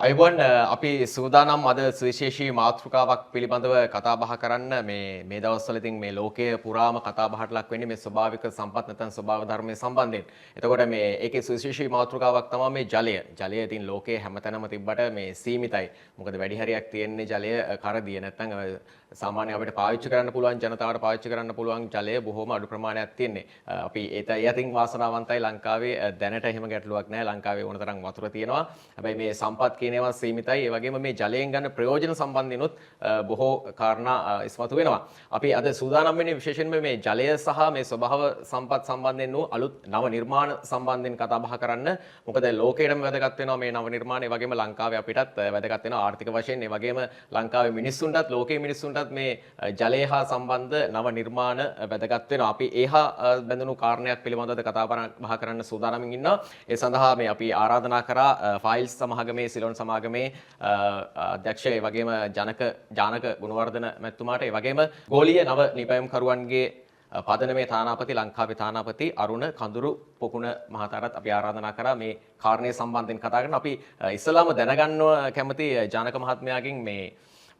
අයිබෝන්, අපි සූදානම් අද සුවිශේෂී මාතෘකාවක් පිළිබඳව කතා බහ කරන්න. මේ මේ දවස්වල ඉතින් මේ ලෝකය පුරාම කතා බහට ලක් වෙන්නේ මේ ස්වභාවික සම්පත් නැත්නම් ස්වභාව ධර්මයේ සම්බන්ධයෙන්. එතකොට මේ ඒකේ සුවිශේෂී මාතෘකාවක් තමයි මේ ජලය. ජලය ඉතින් ලෝකයේ හැමතැනම තිබ්බට මේ සීමිතයි. මොකද වැඩි හරියක් තියෙන්නේ ජලය කරදිය නැත්නම් සාමාන්‍යයෙන් අපිට පාවිච්චි කරන්න පුළුවන්, ජනතාවට පාවිච්චි කරන්න පුළුවන් ජලය බොහොම අඩු ප්‍රමාණයක් තියෙන්නේ. අපි ඒත ඒ අතින් වාසනාවන්තයි, ලංකාවේ දැනට එහෙම ගැටලුවක් නැහැ. ලංකාවේ ඕන තරම් වතුර තියෙනවා. හැබැයි මේ සම්පත් කියන ඒවා සීමිතයි. ඒ වගේම මේ ජලයෙන් ගන්න ප්‍රයෝජන සම්බන්ධිනුත් බොහෝ කාරණා ඉස්මතු වෙනවා. අපි අද සූදානම් වෙන්නේ විශේෂයෙන්ම මේ ජලය සහ මේ ස්වභාව සම්පත් සම්බන්ධයෙන් වූ අලුත් නව නිර්මාණ සම්බන්ධයෙන් කතා බහ කරන්න. මොකද ලෝකයටම වැදගත් වෙනවා මේ නව නිර්මාණ. ඒ වගේම ලංකාවේ අපිටත් වැදගත් වෙනවා ආර්ථික වශයෙන්. ඒ වගේම ලංකාවේ මිනිස්සුන්ටත් ලෝකයේ මිනිස්සුන්ටත් මේ ජලය හා සම්බන්ධ නව නිර්මාණ වැදගත් වෙනවා. අපි ඒ හා බැඳුණු කාරණයක් පිළිබඳව කතා බහ කරන්න සූදානමින් ඉන්නවා. ඒ සඳහා මේ අපි ආරාධනා කරා ෆයිල්ස් සමාගමේ, සිලෝන් සමාගමේ අධ්‍යක්ෂ, ඒ වගේම ජනක ජානක ගුණවර්ධන මැතිතුමාට, ඒ වගේම ගෝලීය නව නිපැයුම්කරුවන්ගේ පදනමේ තානාපති, ලංකාවේ තානාපති අරුණ කඳුරු පොකුණ මහතාටත් අපි ආරාධනා කරා මේ කාරණය සම්බන්ධයෙන් කතා කරන්න. අපි ඉස්සෙල්ලාම දැනගන්නව කැමති ජනක මහත්මයාගෙන් මේ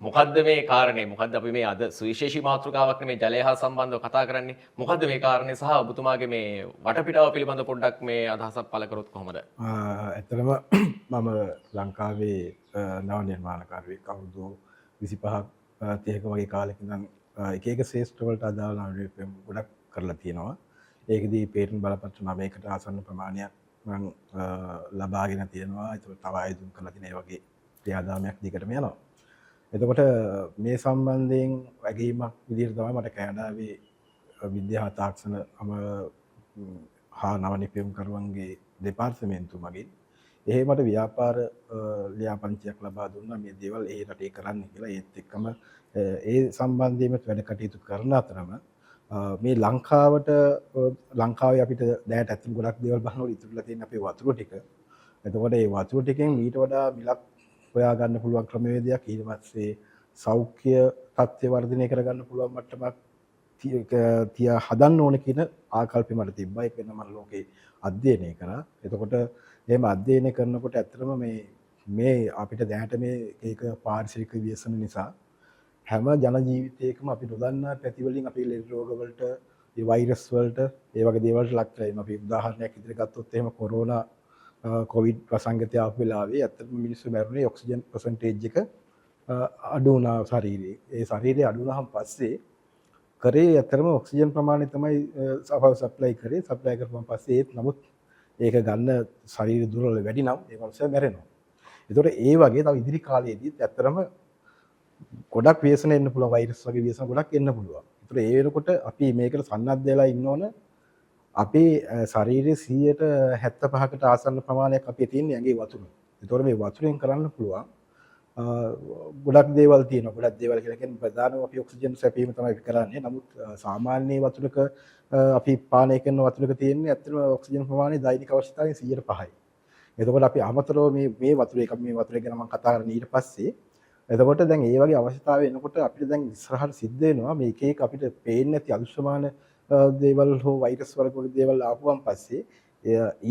මොකද්ද මේ කාරණේ, මොකද්ද අපි මේ අද සුවිශේෂී මාතෘකාවක් මේ ජලය හා සම්බන්ධව කතා කරන්නේ, මොකද්ද මේ කාරණේ සහ ඔබතුමාගේ මේ වටපිටාව පිළිබඳව පොඩ්ඩක් මේ අදහසක් පළ කරොත් කොහොමද? ඇත්තටම මම ලංකාවේ නව නිර්මාණකරුවෙක්. අවුරුදු 25ක් 30ක වගේ කාලෙක ඉඳන් එක එක ක්ෂේත්‍ර වලට අදාළ නව නිර්මාණ ගොඩක් කරලා තියෙනවා. ඒකෙදී පේටන්ට් බලපත්‍ර 9කට ආසන්න ප්‍රමාණයක් මං ලබාගෙන තියෙනවා. ඒතකොට තව ආයුධ කරලා තියෙන ඒ වගේ ක්‍රියාදාමයක් දිගටම යනවා. එතකොට මේ සම්බන්ධයෙන් වැගීමක් විදිහට තමයි මට කැනඩාවේ විද්‍යා තාක්ෂණ හා නව නිපැයුම්කරුවන්ගේ දෙපාර්තමේන්තුව මගින් එහෙ මට ව්‍යාපාර ලියාපදිංචියක් ලබා දුන්නා මේ දේවල් ඒ රටේ කරන්න කියලා. ඒත් එක්කම ඒ සම්බන්ධයෙන්ම වැඩ කටයුතු කරන අතරම මේ ලංකාවට, ලංකාවේ අපිට දැනට ඇත්තටම ගොඩක් දේවල් බලනකොට ඉතුරුලා තියෙන අපේ වතුර ටික. එතකොට ඒ වතුර ටිකෙන් ඊට වඩා මිලක් හොයා ගන්න පුළුවන් ක්‍රමවේදයක්, ඊට පස්සේ සෞඛ්‍ය තත්ත්වය වර්ධනය කරගන්න පුළුවන් මට්ටමක් තියා හදන්න ඕන කියන ආකල්පෙ මට තිබ්බා. ඒක වෙන මම ලෝකේ අධ්‍යයනය කරා. එතකොට එහෙම අධ්‍යයනය කරනකොට ඇත්තටම මේ මේ අපිට දැනට මේ ඒක පාරිසරික ව්‍යසන නිසා හැම ජන ජීවිතයකම අපි නොදන්නා පැති වලින් අපි ලෙඩ රෝග වලට, ඒ වෛරස් වලට, ඒ වගේ දේවල් වලට ලක් වෙලා ඉන්නවා. අපි උදාහරණයක් විදිහට ගත්තොත් එහෙම කොරෝනා, කොවිඩ් වසංගතය ආපු වෙලාවේ ඇත්තටම මිනිස්සු මැරුණේ ඔක්සිජන් පර්සන්ටේජ් එක අඩු වුණා ශරීරයේ. ඒ ශරීරය අඩු වුණාම පස්සේ කරේ ඇත්තටම ඔක්සිජන් ප්‍රමාණය තමයි සපව සප්ලයි කරේ. සප්ලයි කරපුවම පස්සේ ඒත් නමුත් ඒක ගන්න ශරීර දුර්වල වැඩි නම් ඒ මනුස්සයා මැරෙනවා. ඒතකොට ඒ වගේ තව ඉදිරි කාලයේදීත් ඇත්තටම ගොඩක් ව්‍යසන එන්න පුළුවන්, වෛරස් වගේ ව්‍යසන ගොඩක් එන්න පුළුවන්. ඒතකොට ඒ වෙනකොට අපි මේකට සන්නද්ධ වෙලා ඉන්න ඕන. අපේ ශරීරයේ 75%කට ආසන්න ප්‍රමාණයක් අපේ තියෙන ඇඟේ වතුර. ඒතකොට මේ වතුරෙන් කරන්න පුළුවන් ගොඩක් දේවල් තියෙනවා. ගොඩක් දේවල් කියලා කියන්නේ ප්‍රධානම අපි ඔක්සිජන් සැපයීම තමයි අපි කරන්නේ. නමුත් සාමාන්‍ය වතුරක, අපි පානය කරන වතුරක තියෙන්නේ ඇත්තටම ඔක්සිජන් ප්‍රමාණය දෛනික අවශ්‍යතාවයෙන් 105යි. එතකොට අපි අමතරව මේ මේ වතුර එක, මේ වතුර ගැන මම කතා කරන්නේ ඊට පස්සේ. එතකොට දැන් ඒ වගේ අවශ්‍යතාවය එනකොට අපිට දැන් ඉස්සරහට සිද්ධ වෙනවා මේ එක එක අපිට පේන්නේ නැති අදෘශ්‍යමාන දේවල් හෝ වෛරස් වර්ග වගේ දේවල් ආපුවන් පස්සේ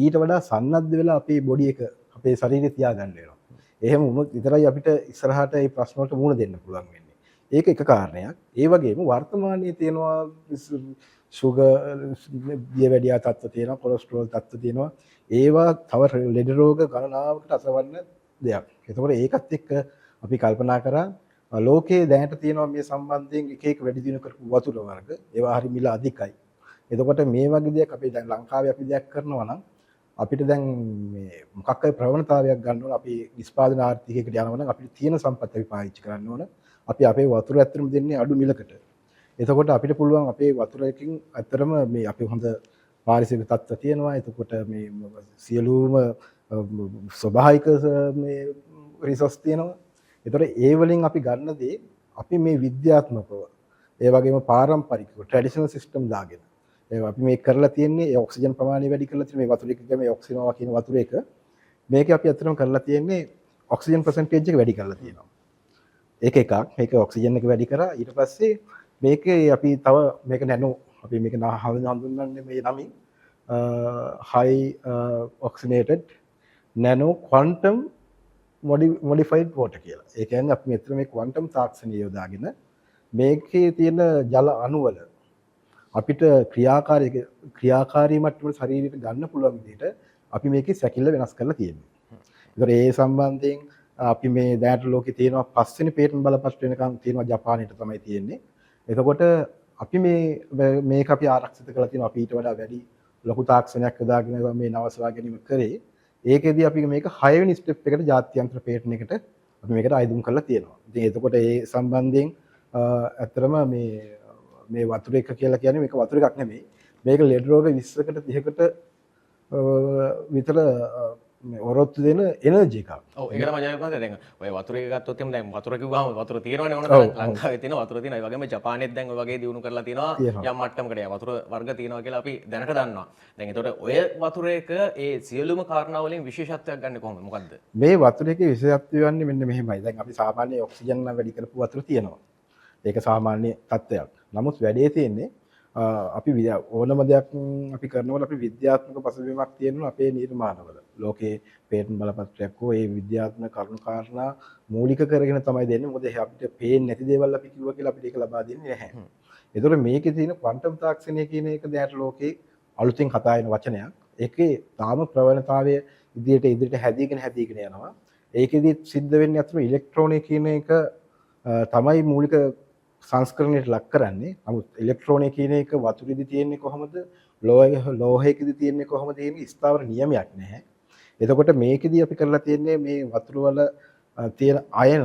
ඊට වඩා සන්නද්ධ වෙලා අපේ බොඩි එක, අපේ ශරීරය තියාගන්න වෙනවා. එහෙම වුණොත් විතරයි අපිට ඉස්සරහට මේ ප්‍රශ්න වලට මුහුණ දෙන්න පුළුවන් වෙන්නේ. ඒක එක කාරණයක්. ඒ වගේම වර්තමානයේ තියෙනවා ෂුගර්, දියවැඩියා තත්ත්ව තියෙනවා, කොලෙස්ටරෝල් තත්ත්ව තියෙනවා. ඒවා තව ලෙඩ රෝග ගණනාවකට අසවන්න දෙයක්. එතකොට ඒකත් එක්ක අපි කල්පනා කරා ලෝකයේ දැනට තියෙනවා මේ සම්බන්ධයෙන් එක එක වැඩි දියුණු කරපු වතුර වර්ග. ඒවා හරි මිල අධිකයි. එතකොට මේ වගේ දෙයක් අපි දැන් ලංකාවේ අපි දෙයක් කරනවා නම් අපිට දැන් මේ මොකක් හරි ප්‍රවණතාවයක් ගන්න ඕන. අපි නිෂ්පාදන ආර්ථිකයකට යනවා නම් අපිට තියෙන සම්පත් අපි පාවිච්චි කරන්න ඕන. අපි අපේ වතුර ඇත්තටම දෙන්නේ අඩු මිලකට. එතකොට අපිට පුළුවන් අපේ වතුරකින් ඇත්තටම මේ අපේ හොඳ පාරිසරික තත්ත්ව තියෙනවා. එතකොට මේ සියලුම ස්වභාවික මේ රිසෝස් තියෙනවා. එතකොට ඒ වලින් අපි ගන්න දේ අපි මේ විද්‍යාත්මකව, ඒ වගේම පාරම්පරිකව ට්‍රැඩිෂනල් සිස්ටම් දාගෙන ඒ අපි මේ කරලා තියෙන්නේ ඒ ඔක්සිජන් ප්‍රමාණය වැඩි කරලා තියෙන මේ වතුර එක, මේ ඔක්සිනෝවා කියන වතුර එක, මේක අපි ඇත්තටම කරලා තියෙන්නේ ඔක්සිජන් පර්සන්ටේජ් එක වැඩි කරලා තියෙනවා. ඒක එකක්. මේක ඔක්සිජන් එක වැඩි කරා. ඊට පස්සේ මේකේ අපි තව මේක නැනෝ, අපි මේක හඳුන්වන්නේ මේ නමින් හයි ඔක්සිනේටඩ් නැනෝ ක්වොන්ටම් මොඩිෆයිඩ් වෝටර් කියලා. ඒ කියන්නේ අපි මෙතන මේ ක්වොන්ටම් තාක්ෂණය යොදාගෙන මේකේ තියෙන ජල අණුවල අපිට ක්‍රියාකාරී ක්‍රියාකාරී මට්ටමට ශරීරයට ගන්න පුළුවන් විදිහට අපි මේකේ සැකිල්ල වෙනස් කරලා තියෙනවා. ඒතර ඒ සම්බන්ධයෙන් අපි මේ දැනට ලෝකේ තියෙනවා පස්වෙනි පේටන්ට් බලපත්‍ර වෙනකන් තියෙනවා, ජපානයට තමයි තියෙන්නේ. එතකොට අපි මේක අපි ආරක්ෂිත කරලා තියෙනවා. අපි ඊට වඩා වැඩි ලොකු තාක්ෂණයක් යොදාගෙන මේ නව සොයා ගැනීම කරේ. ඒකෙදි අපි මේක හයවෙනි ස්ටෙප් එකට ජාත්‍යන්තර පේටන්ට් එකට අපි මේකට අයදුම් කරලා තියෙනවා. ඉතින් එතකොට ඒ සම්බන්ධයෙන් ඇත්තටම මේ මේ වතුර එක කියලා කියන්නේ මේක වතුර එකක් නෙමෙයි. මේක ලෙඩ රෝග 20කට 30කට විතර මේ ඔරොත්තු දෙන එනර්ජි එකක්. ඔව්, ඒක තමයි ජයවර්ධන. දැන් ඔය වතුර එක ගත්තොත් එහෙම, දැන් වතුර කිව්වහම වතුර තියෙනවනේ ඕන තරම්. ලංකාවේ තියෙන වතුර තියෙනවා. ඒ වගේම ජපානයේත් දැන් ඔය වගේ දියුණු කරලා තියෙනවා යම් මට්ටමකට. ඒ වතුර වර්ග තියෙනවා කියලා අපි දැනට දන්නවා. දැන් ඒතකොට ඔය වතුර එක ඒ සියලුම කාරණා වලින් විශේෂත්වයක් ගන්න කොහොමද? මොකද්ද? මේ වතුර එකේ විශේෂත්වය වන්නේ මෙන්න මෙහෙමයි. දැන් අපි සාමාන්‍ය ඔක්සිජන් නම් වැඩි කරපු වතුර තියෙනවා. ඒක සාමාන්‍ය තත්ත්වයක්. නමුත් වැඩේ තියෙන්නේ අපි ඕනම දෙයක් අපි කරනකොට අපි විද්‍යාත්මක පසුබිමක් තියෙනවා අපේ නිර්මාණවල. ලෝකේ පේටන්ට් බලපත්‍රයක් හෝ ඒ විද්‍යාත්මක කරුණු කාරණා මූලික කරගෙන තමයි දෙන්නේ. මොකද අපිට පේන්නේ නැති දේවල් අපි කිව්වා කියලා අපිට ඒක ලබා දෙන්නේ නැහැ. ඒතකොට මේකේ තියෙන ක්වොන්ටම් තාක්ෂණය කියන එක දැනට ලෝකේ අලුතෙන් කතා වෙන වචනයක්. ඒකේ තාම ප්‍රවණතාවය ඉදිරියට ඉදිරියට හැදීගෙන හැදීගෙන යනවා. ඒකෙදි සිද්ධ වෙන්නේ අතන ඉලෙක්ට්‍රෝනය කියන එක තමයි මූලික සංස්කරණයට ලක් කරන්නේ. නමුත් ඉලෙක්ට්‍රෝනය කියන එක වතුරේදී තියෙන්නේ කොහොමද? ලෝහයකදී තියෙන්නේ කොහොමද කියන ස්ථාවර නියමයක් නැහැ. එතකොට මේකෙදී අපි කරලා තියෙන්නේ මේ වතුර වල තියෙන අයන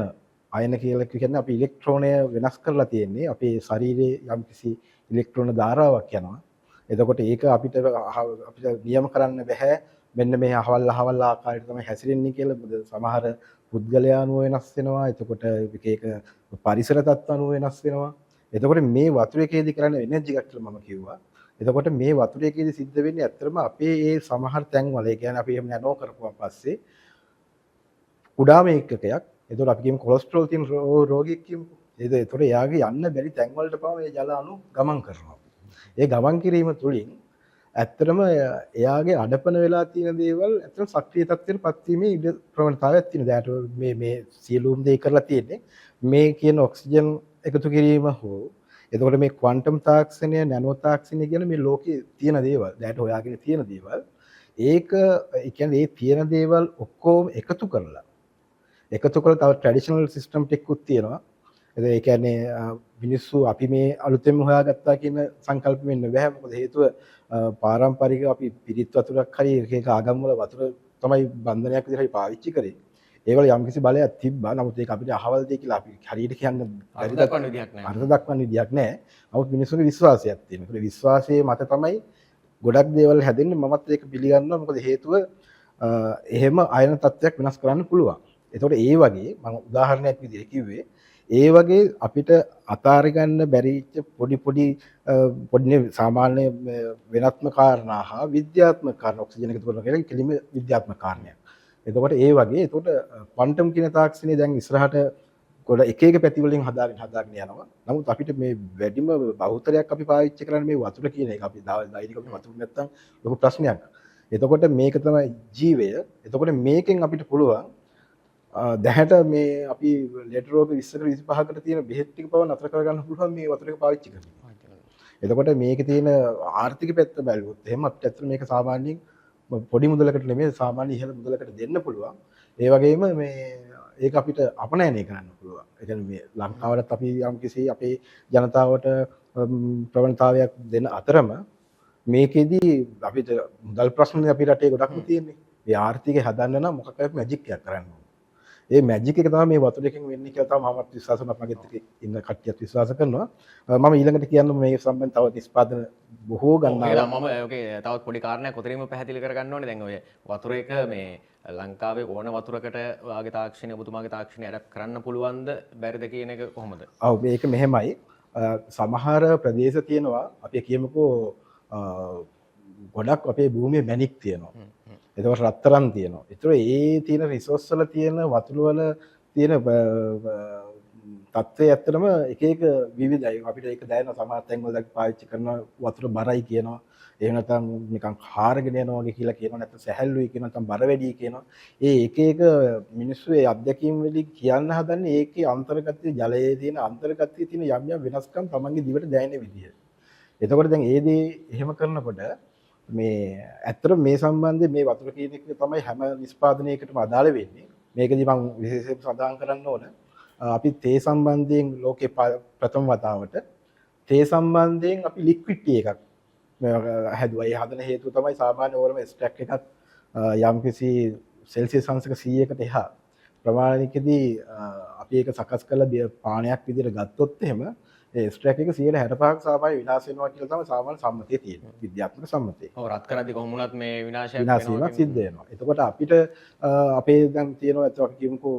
අයන කියලා කියන්නේ අපි ඉලෙක්ට්‍රෝනය වෙනස් කරලා තියෙන්නේ. අපේ ශරීරයේ යම්කිසි ඉලෙක්ට්‍රෝන ධාරාවක් යනවා. එතකොට ඒක අපිට අපිට නියම කරන්න බැහැ. මෙන්න මේ අහවල් අහවල් ආකාරයට තමයි හැසිරෙන්නේ කියලා. මොකද සමහර පුද්ගලයා අනුව වෙනස් වෙනවා. එතකොට එක එක පරිසර තත්ත්ව අනුව වෙනස් වෙනවා. එතකොට මේ වතුර එකේදී කරන්නේ එනර්ජි එකක් කියලා මම කිව්වා. එතකොට මේ වතුර එකේදී සිද්ධ වෙන්නේ ඇත්තටම අපේ ඒ සමහර තැන්වල, ඒ කියන්නේ අපි එහෙම නැනෝ කරපුවන් පස්සේ කුඩාම ඒකකයක්. එතකොට අපි කියමු කොලෙස්ටරෝල් තියෙන රෝගියෙක් කියමුකෝ. ඒතකොට එයාගේ යන්න බැරි තැන් වලට පවා මේ ජල අණු ගමන් කරනවා. ඒ ගමන් කිරීම තුළින් ඇත්තටම එයාගේ අඩපණ වෙලා තියෙන දේවල් ඇත්තටම සක්‍රිය තත්ත්වයට පත්වීමේ ඉඩ ප්‍රවණතාවයක් තියෙනවා. දැනට මේ මේ සියලුම දේ කරලා තියෙන්නේ මේ කියන ඔක්සිජන් එකතු කිරීම හෝ එතකොට මේ ක්වොන්ටම් තාක්ෂණය, නැනෝ තාක්ෂණය කියන මේ ලෝකේ තියෙන දේවල්, දැනට හොයාගෙන තියෙන දේවල්, ඒක ඒ කියන්නේ ඒ තියෙන දේවල් ඔක්කොම එකතු කරලා එකතු කරලා තව ට්‍රැඩිෂනල් සිස්ටම් ටිකකුත් තියෙනවා. ඒ කියන්නේ මිනිස්සු අපි මේ අලුතෙන්ම හොයාගත්තා කියන සංකල්ප වෙන්න බෑ. මොකද හේතුව පාරම්පරික අපි පිරිත් වතුරක් හරි එක එක ආගම් වල වතුර තමයි බන්ධනයක් විදිහට අපි පාවිච්චි කරේ. ඒවල යම්කිසි බලයක් තිබ්බා. නමුත් ඒක අපිට අහවල් දෙය කියලා අපි හරියට කියන්න අර්ථ දක්වන්න විදිහක් නෑ. අර්ථ දක්වන්න විදිහක් නෑ. නමුත් මිනිස්සුන්ගේ විශ්වාසයක් තියෙනවා. ඒ විශ්වාසයේ මත තමයි ගොඩක් දේවල් හැදෙන්නේ. මමත් ඒක පිළිගන්නවා. මොකද හේතුව එහෙම අයන තත්ත්වයක් වෙනස් කරන්න පුළුවන්. එතකොට ඒ වගේ මම උදාහරණයක් විදිහට කිව්වේ ඒ වගේ අපිට අතාර ගන්න බැරිච්ච පොඩි පොඩි පොඩි සාමාන්‍ය වෙනත්ම කාරණා හා විද්‍යාත්මක කාරණා, ඔක්සිජන් එකතු කරනවා කියලා කෙලින්ම විද්‍යාත්මක කාරණයක්. එතකොට ඒ වගේ එතකොට ක්වොන්ටම් කියන තාක්ෂණය දැන් ඉස්සරහට ගොඩ එක එක පැති වලින් හදාගෙන හදාගෙන යනවා. නමුත් අපිට මේ වැඩිම බහුතරයක් අපි පාවිච්චි කරන්නේ මේ වතුර කියන එක. අපි දෛනික අපි වතුර නැත්තම් ලොකු ප්‍රශ්නයක්. එතකොට මේක තමයි ජීවය. එතකොට මේකෙන් අපිට පුළුවන් දැහැට මේ අපි ලෙඩ රෝග 20කට 25කට තියෙන බෙහෙත් ටික පවා නතර කරගන්න පුළුවන් මේ වතුර එක පාවිච්චි කරලා. එතකොට මේකේ තියෙන ආර්ථික පැත්ත බැලුවොත් එහෙම අපිට ඇත්තට මේක සාමාන්‍යයෙන් පොඩි මුදලකට නෙමෙයි, සාමාන්‍ය ඉහළ මුදලකට දෙන්න පුළුවන්. ඒ වගේම මේ ඒක අපිට අපනයනය කරන්න පුළුවන්. ඒ කියන්නේ මේ ලංකාවටත් අපි යම්කිසි අපේ ජනතාවට ප්‍රවණතාවයක් දෙන අතරම මේකෙදි අපිට මුදල් ප්‍රශ්නනේ අපි රටේ ගොඩක්ම තියෙන්නේ. මේ ආර්ථිකය හදන්න නම් මොකක් හරි මැජික් එකක් කරන්න ඕනේ. ඒ මැජික් එක තමයි මේ වතුර එකෙන් වෙන්නේ කියලා තමයි මමත් විශ්වාස කරනවා. මගෙත් එක්ක ඉන්න කට්ටියත් විශ්වාස කරනවා. මම ඊළඟට කියන්න මේ සම්බන්ධ තව නිෂ්පාදන බොහෝ ගන්නවා. මම ඔකේ තවත් පොඩි කාරණයක් ඔතනින්ම පැහැදිලි කරගන්න ඕනේ. දැන් ඔය වතුර එක මේ ලංකාවේ ඕන වතුරකට ඔයාගේ තාක්ෂණය, ඔබතුමාගේ තාක්ෂණය ඇඩප්ට් කරන්න පුළුවන්ද බැරිද කියන එක කොහොමද? ඔව්, මේක මෙහෙමයි. සමහර ප්‍රදේශ තියෙනවා අපි කියමුකෝ ගොඩක් අපේ භූමියේ මැණික් තියෙනවා. එතකොට රත්තරන් තියෙනවා. ඒතර ඒ තියෙන රිසෝස් වල තියෙන වතුර වල තියෙන තත්ත්වය ඇත්තටම එක එක විවිධයි. අපිට ඒක දැනෙනවා සමහර තැන් වල පාවිච්චි කරන වතුර බරයි කියනවා. එහෙම නැත්නම් නිකන් හාරගෙන යනවා වගේ කියලා කියනවා. නැත්නම් සැහැල්ලුයි කියනවා. නැත්නම් බර වැඩි කියනවා. ඒ එක එක මිනිස්සු ඒ අත්දැකීම් වලින් කියන්න හදන්නේ ඒකේ අන්තර්ගතයේ ජලයේ තියෙන අන්තර්ගතයේ තියෙන යම් යම් වෙනස්කම් තමන්ගේ දිවට දැනෙන විදිය. එතකොට දැන් ඒ දේ එහෙම කරනකොට මේ ඇත්තටම මේ සම්බන්ධයෙන් මේ වතුර කියන එක තමයි හැම නිෂ්පාදනයකටම අදාළ වෙන්නේ. මේකදී මම විශේෂයෙන් සඳහන් කරන්න ඕන, අපි තේ සම්බන්ධයෙන් ලෝකේ ප්‍රථම වතාවට තේ සම්බන්ධයෙන් අපි ලික්විඩ් ටී එකක් හැදුවා. ඒ හදන හේතුව තමයි සාමාන්‍ය ඕනම එක්ස්ට්‍රැක්ට් එකක් යම්කිසි සෙල්සියස් අංශක 100කට එහා ප්‍රමාණයකදී අපි ඒක සකස් කරලා පානයක් විදිහට ගත්තොත් එහෙම ඒ එක්ස්ට්‍රැක්ට් එක 65ක් සාමාන්‍ය විනාශ වෙනවා කියලා තමයි සාමාන්‍ය සම්මතිය තියෙන්නේ. විද්‍යාත්මක සම්මතිය. ඔව්, රත් කරද්දි කොහොම වුණත් මේ විනාශයක් විනාශ වීමක් සිද්ධ වෙනවා. එතකොට අපිට අපේ දැන් තියෙනවා, එතකොට අපි කියමුකෝ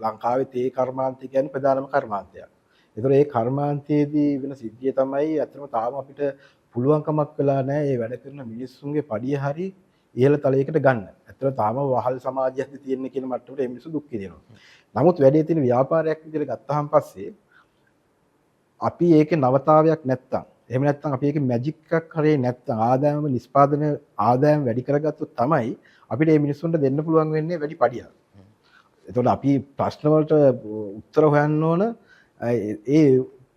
ලංකාවේ තේ කර්මාන්තය කියන්නේ ප්‍රධානම කර්මාන්තයක්. ඒතර ඒ කර්මාන්තයේදී වෙන සිද්ධිය තමයි ඇත්තටම තාම අපිට පුළුවන්කමක් වෙලා නැහැ මේ වැඩ කරන මිනිස්සුන්ගේ පඩිය හරි ඉහළ තලයකට ගන්න. ඇත්තටම තාම වහල් සමාජයක් තියෙන්නේ කියන මට්ටමට මේ මිනිස්සු දුක් විඳිනවා. නමුත් වැඩේ තියෙන ව්‍යාපාරයක් විදිහට ගත්තාන් පස්සේ අපි ඒකේ නවතාවයක් නැත්තම්, එහෙම නැත්තම් අපි ඒකේ මැජික් එකක් කරේ නැත්තම්, ආදායම නිෂ්පාදන ආදායම වැඩි කරගත්තොත් තමයි අපිට මේ මිනිස්සුන්ට දෙන්න පුළුවන් වෙන්නේ වැඩි පඩියක්. එතකොට අපි ප්‍රශ්න වලට උත්තර හොයන්න ඕන ඒ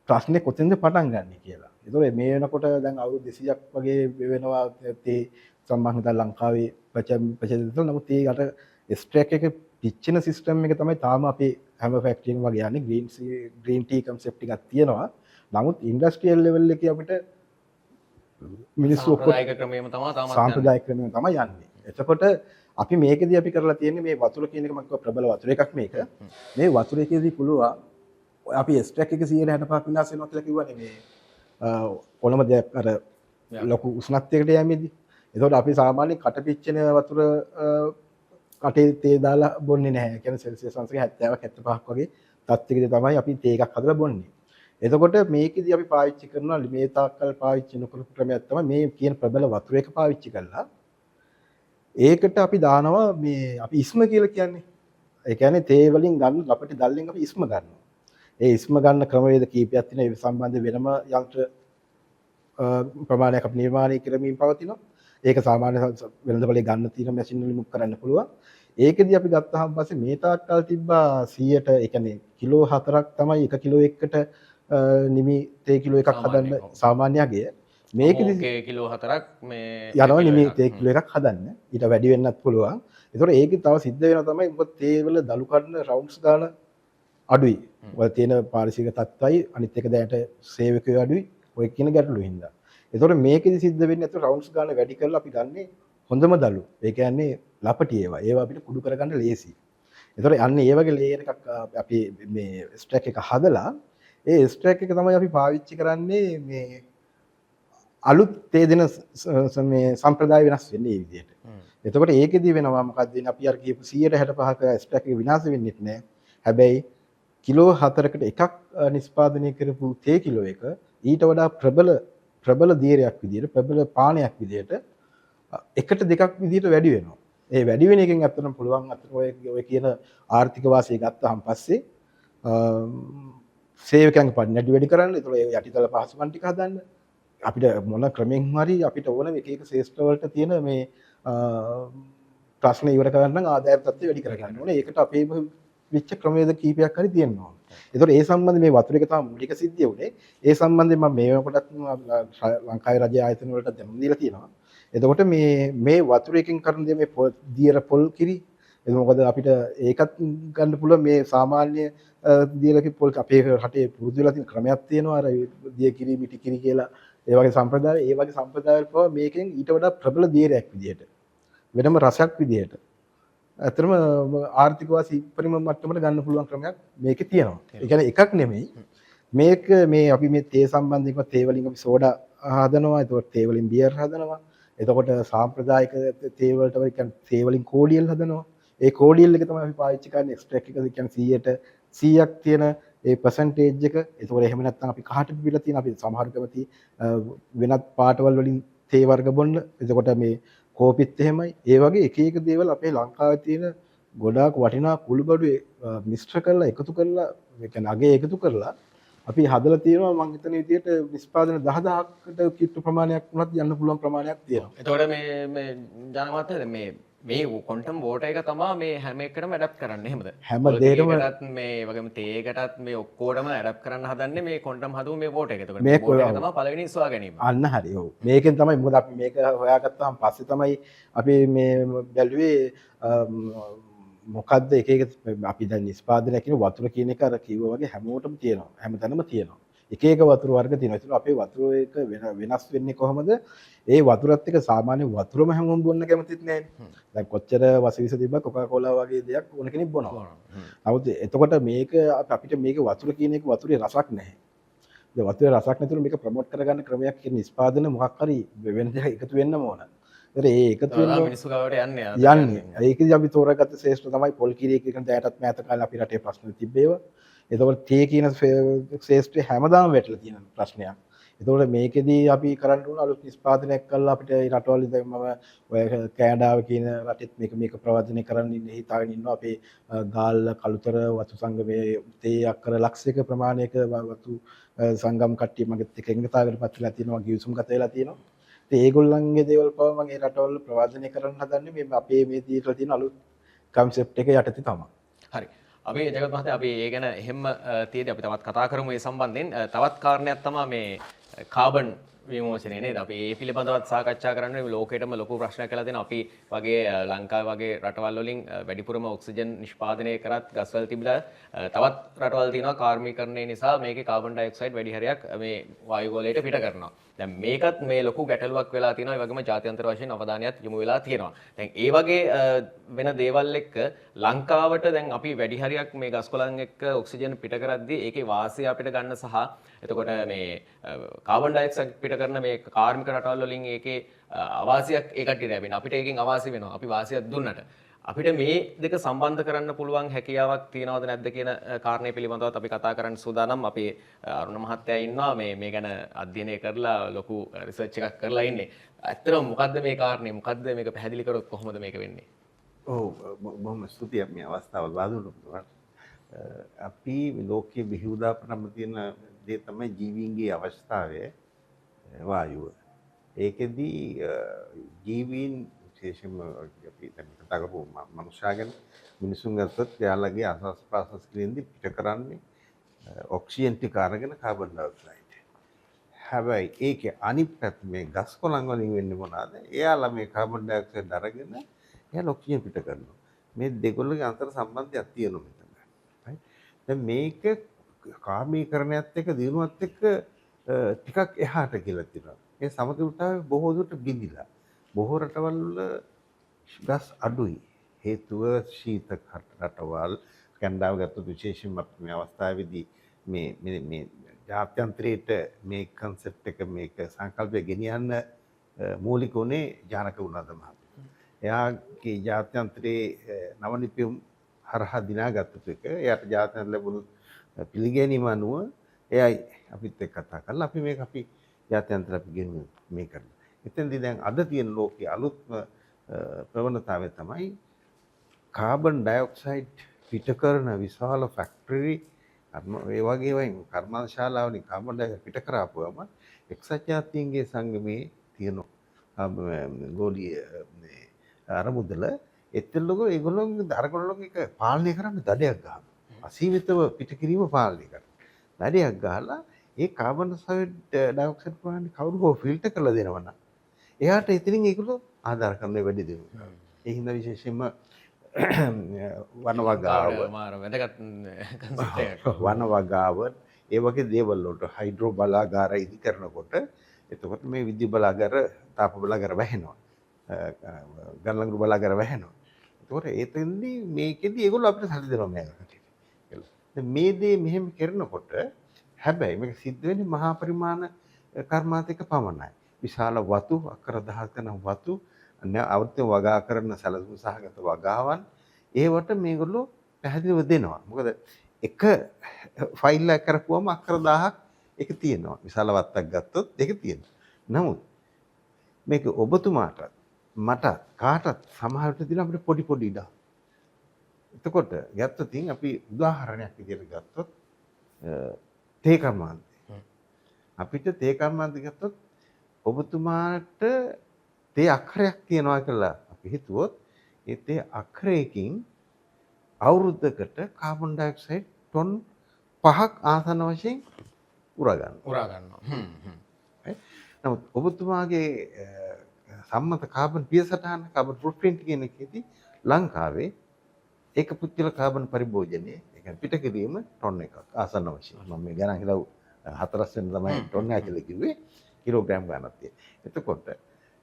ප්‍රශ්නේ කොතෙන්ද පටන් ගන්නෙ කියලා. එතකොට මේ වෙනකොට දැන් අවුරුදු 200ක් වගේ වෙනවා තේ සම්බන්ධ ලංකාවේ ප්‍රචලිත. නමුත් ඒ අර එක්ස්ට්‍රැක්ට් එක පිච්චෙන සිස්ටම් එක තමයි තාම අපේ හැම ෆැක්ටරි එකම වගේ යන්නේ. ග්‍රීන් ටී කන්සෙප්ට් එකක් තියෙනවා. නමුත් ඉන්ඩස්ට්‍රියල් ලෙවල් එකේ අපිට මිනිස්සු ඔක්කොම සාම්ප්‍රදායික ක්‍රමයේම තමයි තාමත් යන්නේ. සාම්ප්‍රදායික ක්‍රමයෙන් තමයි යන්නේ. එතකොට අපි මේකෙදී අපි කරලා තියෙන්නේ මේ වතුර කියන එක මම කිව්වා ප්‍රබල වතුර එකක් මේක. මේ වතුර එකේදී පුළුවන් අපි එක්ස්ට්‍රැක්ට් එක 65ක් විනාශ වෙනවා කියලා කිව්වනේ මේ ඕනම දෙයක් අර ලොකු උෂ්ණත්වයකට යෑමේදී. එතකොට අපි සාමාන්‍යයෙන් කට පිච්චෙන වතුර කටේ තේ දාලා බොන්නේ නැහැ. ඒ කියන්නේ සෙල්සියස් අංශක 70ක් 75ක් වගේ තත්ත්වයකදී තමයි අපි තේ එකක් හදලා බොන්නේ. එතකොට මේකෙදී අපි පාවිච්චි කරන මේ තාක්කල් පාවිච්චි නොකරපු ක්‍රමයක් තමයි මේ කියන ප්‍රබල වතුර එක පාවිච්චි කරලා ඒකට අපි දානවා මේ අපි ඉස්ම කියලා කියන්නේ. ඒ කියන්නේ තේ වලින් ගන්න ලපටි දැල්ලෙන් අපි ඉස්ම ගන්නවා. ඒ ඉස්ම ගන්න ක්‍රමවේද කීපයක් තියෙනවා. ඒ සම්බන්ධ වෙනම යන්ත්‍ර ප්‍රමාණයක් අපි නිර්මාණය කරමින් පවතිනවා. ඒක සාමාන්‍ය වෙළඳපොලේ ගන්න තියෙන මැෂින් වලින් මුක් කරන්න පුළුවන්. ඒකෙදි අපි ගත්තාම පස්සේ මේ තාක්කල් තිබ්බා 100ට, ඒ කියන්නේ කිලෝ 4ක් තමයි 1 කිලෝ එකකට නිමි තේ කිලෝ එකක් හදන්න සාමාන්‍ය අගය. මේකෙදි කිලෝ 4ක් මේ යනවා නිමි තේ කිලෝ එකක් හදන්න. ඊට වැඩි වෙන්නත් පුළුවන්. ඒතකොට ඒකේ තව සිද්ධ වෙනවා තමයි මොකද තේ වල දලු කඩන රවුන්ඩ්ස් ගාන අඩුයි. ඔය තියෙන පාරිශික තත්ත්වයි අනිත් එක දැනට සේවකයෝ අඩුයි. ඔය කියන ගැටලු හින්දා. ඒතකොට මේකෙදි සිද්ධ වෙන්නේ අතට රවුන්ඩ්ස් ගාන වැඩි කරලා අපි ගන්නේ හොඳම දලු. ඒ කියන්නේ ලපටි ඒවා. ඒවා අපිට කුඩු කරගන්න ලේසි. ඒතකොට අන්න ඒ වගේ ලේයර් එකක් අපි මේ ස්ටැක් එක හදලා ඒ ස්ටැක් එක තමයි අපි පාවිච්චි කරන්නේ මේ අලුත් තේ දෙන මේ සම්ප්‍රදාය වෙනස් වෙන්නේ මේ විදිහට. එතකොට ඒකෙදි වෙනවා මොකක්ද වෙන්නේ? අපි අර කියපු 165ක ස්ටැක් එක විනාශ වෙන්නෙත් නෑ. හැබැයි කිලෝ 4කට එකක් නිෂ්පාදනය කරපු තේ කිලෝ එක ඊට වඩා ප්‍රබල දීරයක් විදිහට, ප්‍රබල පානයක් විදිහට එකට දෙකක් විදිහට වැඩි වෙනවා. ඒ වැඩි වෙන එකෙන් ඇත්තටම පුළුවන් අතන ඔය කියන ආර්ථික වාසිය ගත්තාන් පස්සේ සේවකයන්ගේ පඩි නැටි වැඩි කරන්න, ඒතකොට ඒ යටිතල පහසුකම් ටික හදන්න, අපිට මොන ක්‍රමෙන් හරි අපිට ඕන එක එක ශ්‍රේෂ්ඨ වලට තියෙන මේ ප්‍රශ්න ඉවර කරන්න නම් ආදායම් තත්ත්වය වැඩි කරගන්න ඕනේ. ඒකට අපේ වෙච්ච ක්‍රමවේද කීපයක් හරි තියෙනවා. ඒතකොට ඒ සම්බන්ධ මේ වතුර එක තමයි මූලික සිද්ධිය වුණේ. ඒ සම්බන්ධයෙන් මම මේ වෙනකොටත් ලංකාවේ රජයේ ආයතන වලට දැනුම් දීලා තියෙනවා. එතකොට මේ වතුර එකෙන් කරන දේ මේ දියර පොල් කිරි, ඒක මොකද අපිට ඒකත් ගන්න පුළුවන් මේ සාමාන්‍ය දියර පොල් අපේ රටේ පුරුදු වෙලා තියෙන ක්‍රමයක් තියෙනවා. අර දිය කිරි මිටි කිරි කියලා ඒ වගේ සම්ප්‍රදාය, ඒ වගේ සම්ප්‍රදාය වල පවා මේකෙන් ඊට වඩා ප්‍රබල දියරයක් විදියට වෙනම රසයක් විදියට ඇත්තටම ආර්ථික වාසි උපරිම මට්ටමට ගන්න පුළුවන් ක්‍රමයක් මේකේ තියෙනවා. ඒ කියන්නේ එකක් නෙමෙයි. මේක මේ අපි මේ තේ සම්බන්ධයෙන් තේ වලින් අපි සෝඩා හදනවා. එතකොට තේ වලින් බියර් හදනවා. එතකොට සාම්ප්‍රදායික තේ වලට ඒ කියන්නේ තේ වලින් කෝඩියල් හදනවා. ඒ කෝඩියල් එක තමයි අපි පාවිච්චි කරන්නේ එක්ස්ට්‍රැක්ට් එක. ඒ කියන්නේ 100ක් තියෙන ඒ පර්සන්ටේජ් එක. එතකොට එහෙම නැත්නම් අපි කහට පිපිලා තියෙන අපි සමහර කැමති වෙනත් පාටවල් වලින් තේ වර්ග බොන්න. එතකොට මේ කෝපිත් එහෙමයි. ඒ වගේ එක එක දේවල් අපේ ලංකාවේ තියෙන ගොඩාක් වටිනා කුළුබඩු මිශ්‍ර කරලා එකතු කරලා, ඒ කියන්නේ අගේ එකතු කරලා අපි හදලා තියෙනවා මං හිතන විදිහට නිෂ්පාදන 10,000කට කිට්ටු ප්‍රමාණයක් වුණත් යන්න පුළුවන් ප්‍රමාණයක් තියෙනවා. එතකොට මේ මේ ජනමහත්තයා දැන් මේ මේ ක්වොන්ටම් වෝටර් එක තමා මේ හැම එකටම ඇඩප්ට් කරන්නේ එහෙමද? හැම දෙයකම මේ වගේම තේ එකටත් මේ ඔක්කොටම ඇඩප්ට් කරන්න හදන්නේ මේ ක්වොන්ටම් හදපු මේ වෝටර් එක. එතකොට මේ වෝටර් එක තමයි පළවෙනි සොයා ගැනීම. අන්න හරි. ඔව්. මේකෙන් තමයි මොකද අපි මේක හොයාගත්තාම පස්සේ තමයි අපි මේ බැලුවේ මොකද්ද එක එක අපි දැන් නිෂ්පාදනය කියන වතුර කියන එක අර කිව්වා වගේ හැමෝටම තියෙනවා. හැමතැනම තියෙනවා. එක එක වතුර වර්ග තියෙනවා. ඒතකොට අපේ වතුර එක වෙනස් වෙන්නේ කොහොමද? ඒ වතුරත් එක්ක සාමාන්‍ය වතුරම හැමෝම බොන්න කැමතිත් නෑනේ. දැන් කොච්චර වසවිස තිබ්බත් කොකා කෝලා වගේ දෙයක් ඕන කෙනෙක් බොනවා. නමුත් එතකොට මේක අපිට මේක වතුර කියන එක වතුරේ රසක් නැහැ. දැන් වතුරේ රසක් නැතුව මේක ප්‍රොමෝට් කරගන්න ක්‍රමයක් කියන නිෂ්පාදන මොකක් හරි වෙන දෙයක් එකතු වෙන්නම ඕන. ඒතර ඒ එකතු වෙන මිනිස්සු ගාවට යන්නේ. යන්නේ. ඒකදී අපි තෝරාගත්ත ශ්‍රේෂ්ඨ තමයි පොල් කිරි එක කියන දැයටත් මෑත කාලේ අපි රටේ ප්‍රශ්න තිබ්බේවා. එතකොට තේ කියන ශ්‍රේෂ්ඨය හැමදාම වැටලා තියෙන ප්‍රශ්නයක්. එතකොට මේකෙදී අපි කරන්න ඕන අලුත් නිෂ්පාදනයක් කරලා අපිට ඒ රටවල් ඉතින් මම ඔය කැනඩාව කියන රටෙත් මේක මේක ප්‍රවර්ධනය කරන්න ඉන්නේ හිතාගෙන ඉන්නවා. අපේ ගාල්ල කළුතර වතු සංගමයේ තේ අක්කර ලක්ෂයක ප්‍රමාණයක වතු සංගම් කට්ටිය මගෙත් එක්ක එකඟතාවකට පත් වෙලා තියෙනවා, ගිවිසුම් ගත වෙලා තියෙනවා. ඉතින් ඒගොල්ලන්ගේ දේවල් පවා මම ඒ රටවල් ප්‍රවර්ධනය කරන්න හදන්නේ මේ අපේ මේ දීලා තියෙන අලුත් කන්සෙප්ට් එක යටතේ තමයි. හරි. අපි ජගත් මහත්තයා අපි ඒ ගැන එහෙම තියෙද්දි අපි තවත් කතා කරමු ඒ සම්බන්ධයෙන්. තවත් කාරණයක් තමයි මේ කාබන් විමෝචනය නේද? අපි ඒ පිළිබඳවත් සාකච්ඡා කරන්න මේ ලෝකෙටම ලොකු ප්‍රශ්නයක් වෙලා තියෙනවා. අපි වගේ ලංකාව වගේ රටවල් වලින් වැඩිපුරම ඔක්සිජන් නිෂ්පාදනය කරත් ගස්වල තිබිලා තවත් රටවල් තියෙනවා කාර්මීකරණය නිසා මේකේ කාබන් ඩයොක්සයිඩ් වැඩි හරියක් මේ වායුගෝලයට පිට කරනවා. දැන් මේකත් මේ ලොකු ගැටලුවක් වෙලා තියෙනවා. ඒ වගේම ජාත්‍යන්තර වශයෙන් අවධානයත් යොමු වෙලා තියෙනවා. දැන් ඒ වගේ වෙන දේවල් එක්ක ලංකාවට දැන් අපි වැඩි හරියක් මේ ගස් කොළන් එක්ක ඔක්සිජන් පිට කරද්දී ඒකේ වාසිය අපිට ගන්න සහ එතකොට මේ කාබන් ඩයොක්සයිඩ් පිට කරන මේ කාර්මික රටවල් වලින් ඒකේ අවාසියක් ඒ කට්ටියට ලැබෙන. අපිට ඒකෙන් අවාසි වෙනවා. අපි වාසියක් දුන්නට. අපිට මේ දෙක සම්බන්ධ කරන්න පුළුවන් හැකියාවක් තියනවද නැද්ද කියන කාරණේ පිළිබඳවත් අපි කතා කරන්න සූදානම්. අපේ අරුණ මහත්තයා ඉන්නවා මේ මේ ගැන අධ්‍යයනය කරලා ලොකු රිසර්ච් එකක් කරලා ඉන්නේ. ඇත්තටම මොකද්ද මේ කාරණේ? මොකද්ද මේක පැහැදිලි කරොත් කොහොමද මේක වෙන්නේ? ඔව්, බොහොම ස්තුතියි මේ අවස්ථාව ලබා දුන්නට. අපි ලෝකයේ බිහි වුණා පටන්ම තියෙන දේ තමයි ජීවීන්ගේ අවශ්‍යතාවය වායුව. ඒකෙදී ජීවීන් විශේෂයෙන්ම අපි දැන් කතා කරපු මනුෂ්‍යයා ගැන මිනිසුන් ගත්තොත් එයාලගේ ආස්වාස ප්‍රාස්වාස කිරීමේදී පිට කරන්නේ ඔක්සිජන් ටික අරගෙන කාබන් ඩයොක්සයිඩ්. හැබැයි ඒකේ අනිත් පැත්ත මේ ගස් කොළන් වලින් වෙන්නේ මොනවාද? එයාලා මේ කාබන් ඩයොක්සයිඩ් අරගෙන එයාලා ඔක්සිජන් පිට කරනවා. මේ දෙගොල්ලෝගේ අතර සම්බන්ධයක් තියෙනවා මෙතන. රයිට්? දැන් මේක කාමීකරණයත් එක්ක දිනුවත් එක්ක ටිකක් එහාට කියලා තියෙනවා. මේ සමතුලිතතාවය බොහෝ දුරට බිඳිලා. බොහෝ රටවල් වල ගස් අඩුයි. හේතුව ශීත රටවල් කැනඩාව ගත්තොත් විශේෂයෙන්ම අපි මේ අවස්ථාවේදී මේ මේ මේ ජාත්‍යන්තරයට මේ කන්සෙප්ට් එක මේක සංකල්පය ගෙනියන්න මූලික වුණේ ජානක ගුණවර්ධන මහත්මයා. එයාගේ ජාත්‍යන්තරයේ නව නිපැයුම් හරහා දිනාගත්තු එක එයාට ජාත්‍යන්තර ලැබුණු පිළිගැනීම අනුව එයයි අපිත් එක්ක කතා කරලා අපි මේක අපි ජාත්‍යන්තර අපි ගෙනුවේ මේ කරලා. එතෙන්දී දැන් අද තියෙන ලෝකයේ අලුත්ම ප්‍රවණතාවය තමයි කාබන් ඩයොක්සයිඩ් පිට කරන විශාල ෆැක්ටරි ඒ වගේ වයින් කර්මාන්තශාලාවලින් කාබන් ඩයොක්සයිඩ් පිට කරාපුවම එක්සත් ජාතීන්ගේ සංගමයේ තියෙන ගෝලීය මේ අරමුදල එතනලක ඒගොල්ලෝ අරගොල්ලෝ එක පාලනය කරන්න දඩයක් ගහනවා. අසීමිතව පිට කිරීම පාලනය කරනවා. දඩයක් ගහලා ඒ කාබන් ඩයොක්සයිඩ් ප්‍රමාණය කවුරු හෝ ෆිල්ටර් කරලා දෙනවා නම් එයාට එතනින් ඒගොල්ලෝ ආධාර කරන වැඩි දෙනවා. ඒ හින්දා විශේෂයෙන්ම වන වගාව මාර වැදගත් කන්සෙප්ට් එකක්. වන වගාව ඒ වගේ දේවල් වලට හයිඩ්‍රෝ බලාගාර ඉදි කරනකොට එතකොට මේ විද්‍යුත් බලාගාර තාප බලාගාර වැහෙනවා. ගල්ලංගුරු බලාගාර වැහෙනවා. එතකොට එතෙන්දී මේකෙදි ඒගොල්ලෝ අපිට සල්ලි දෙනවා මේකට. දැන් මේ දේ මෙහෙම කරනකොට හැබැයි මේක සිද්ධ වෙන්නේ මහා පරිමාණ කර්මාන්ත එක පමණයි. විශාල වතු අක්කර දහස් ගණන් වතු අවෘත්‍ය වගා කරන සැලසුම් සහගත වගාවන් ඒවට මේගොල්ලෝ පැහැදිලිව දෙනවා. මොකද එක ෆයිල් එකක් කරපුවම අක්කර 1000ක් ඒක තියෙනවා. විශාල වත්තක් ගත්තොත් ඒක තියෙනවා. නමුත් මේක ඔබතුමාටත් මටත් කාටත් සමහර විට තියෙන අපිට පොඩි පොඩි ඉඩම්. එතකොට ගත්තොත් අපි උදාහරණයක් විදියට ගත්තොත් තේ කර්මාන්තය. අපිට තේ කර්මාන්තය ගත්තොත් ඔබතුමාට තේ අක්‍රයක් තියනවා කියලා අපි හිතුවොත් ඒ තේ අක්‍රයකින් අවුරුද්දකට කාබන් ඩයොක්සයිඩ් ටොන් 5ක් ආසන්න වශයෙන් උරා ගන්නවා. උරා ගන්නවා. හ්ම් හ්ම්. නමුත් ඔබතුමාගේ සම්මත කාබන් පියසටහන, කාබන් ෆුට්ප්‍රින්ට් කියන එකේදී ලංකාවේ ඒක පුද්ගල කාබන් පරිභෝජනය, ඒ කියන්නේ පිට කිරීම ටොන් එකක් ආසන්න වශයෙන්. මම මේ ගණන් හිලව් 4 වෙනි තමයි ටොන් එක කියලා කිව්වේ, කිලෝග්‍රෑම් ගණනක් තියෙනවා. එතකොට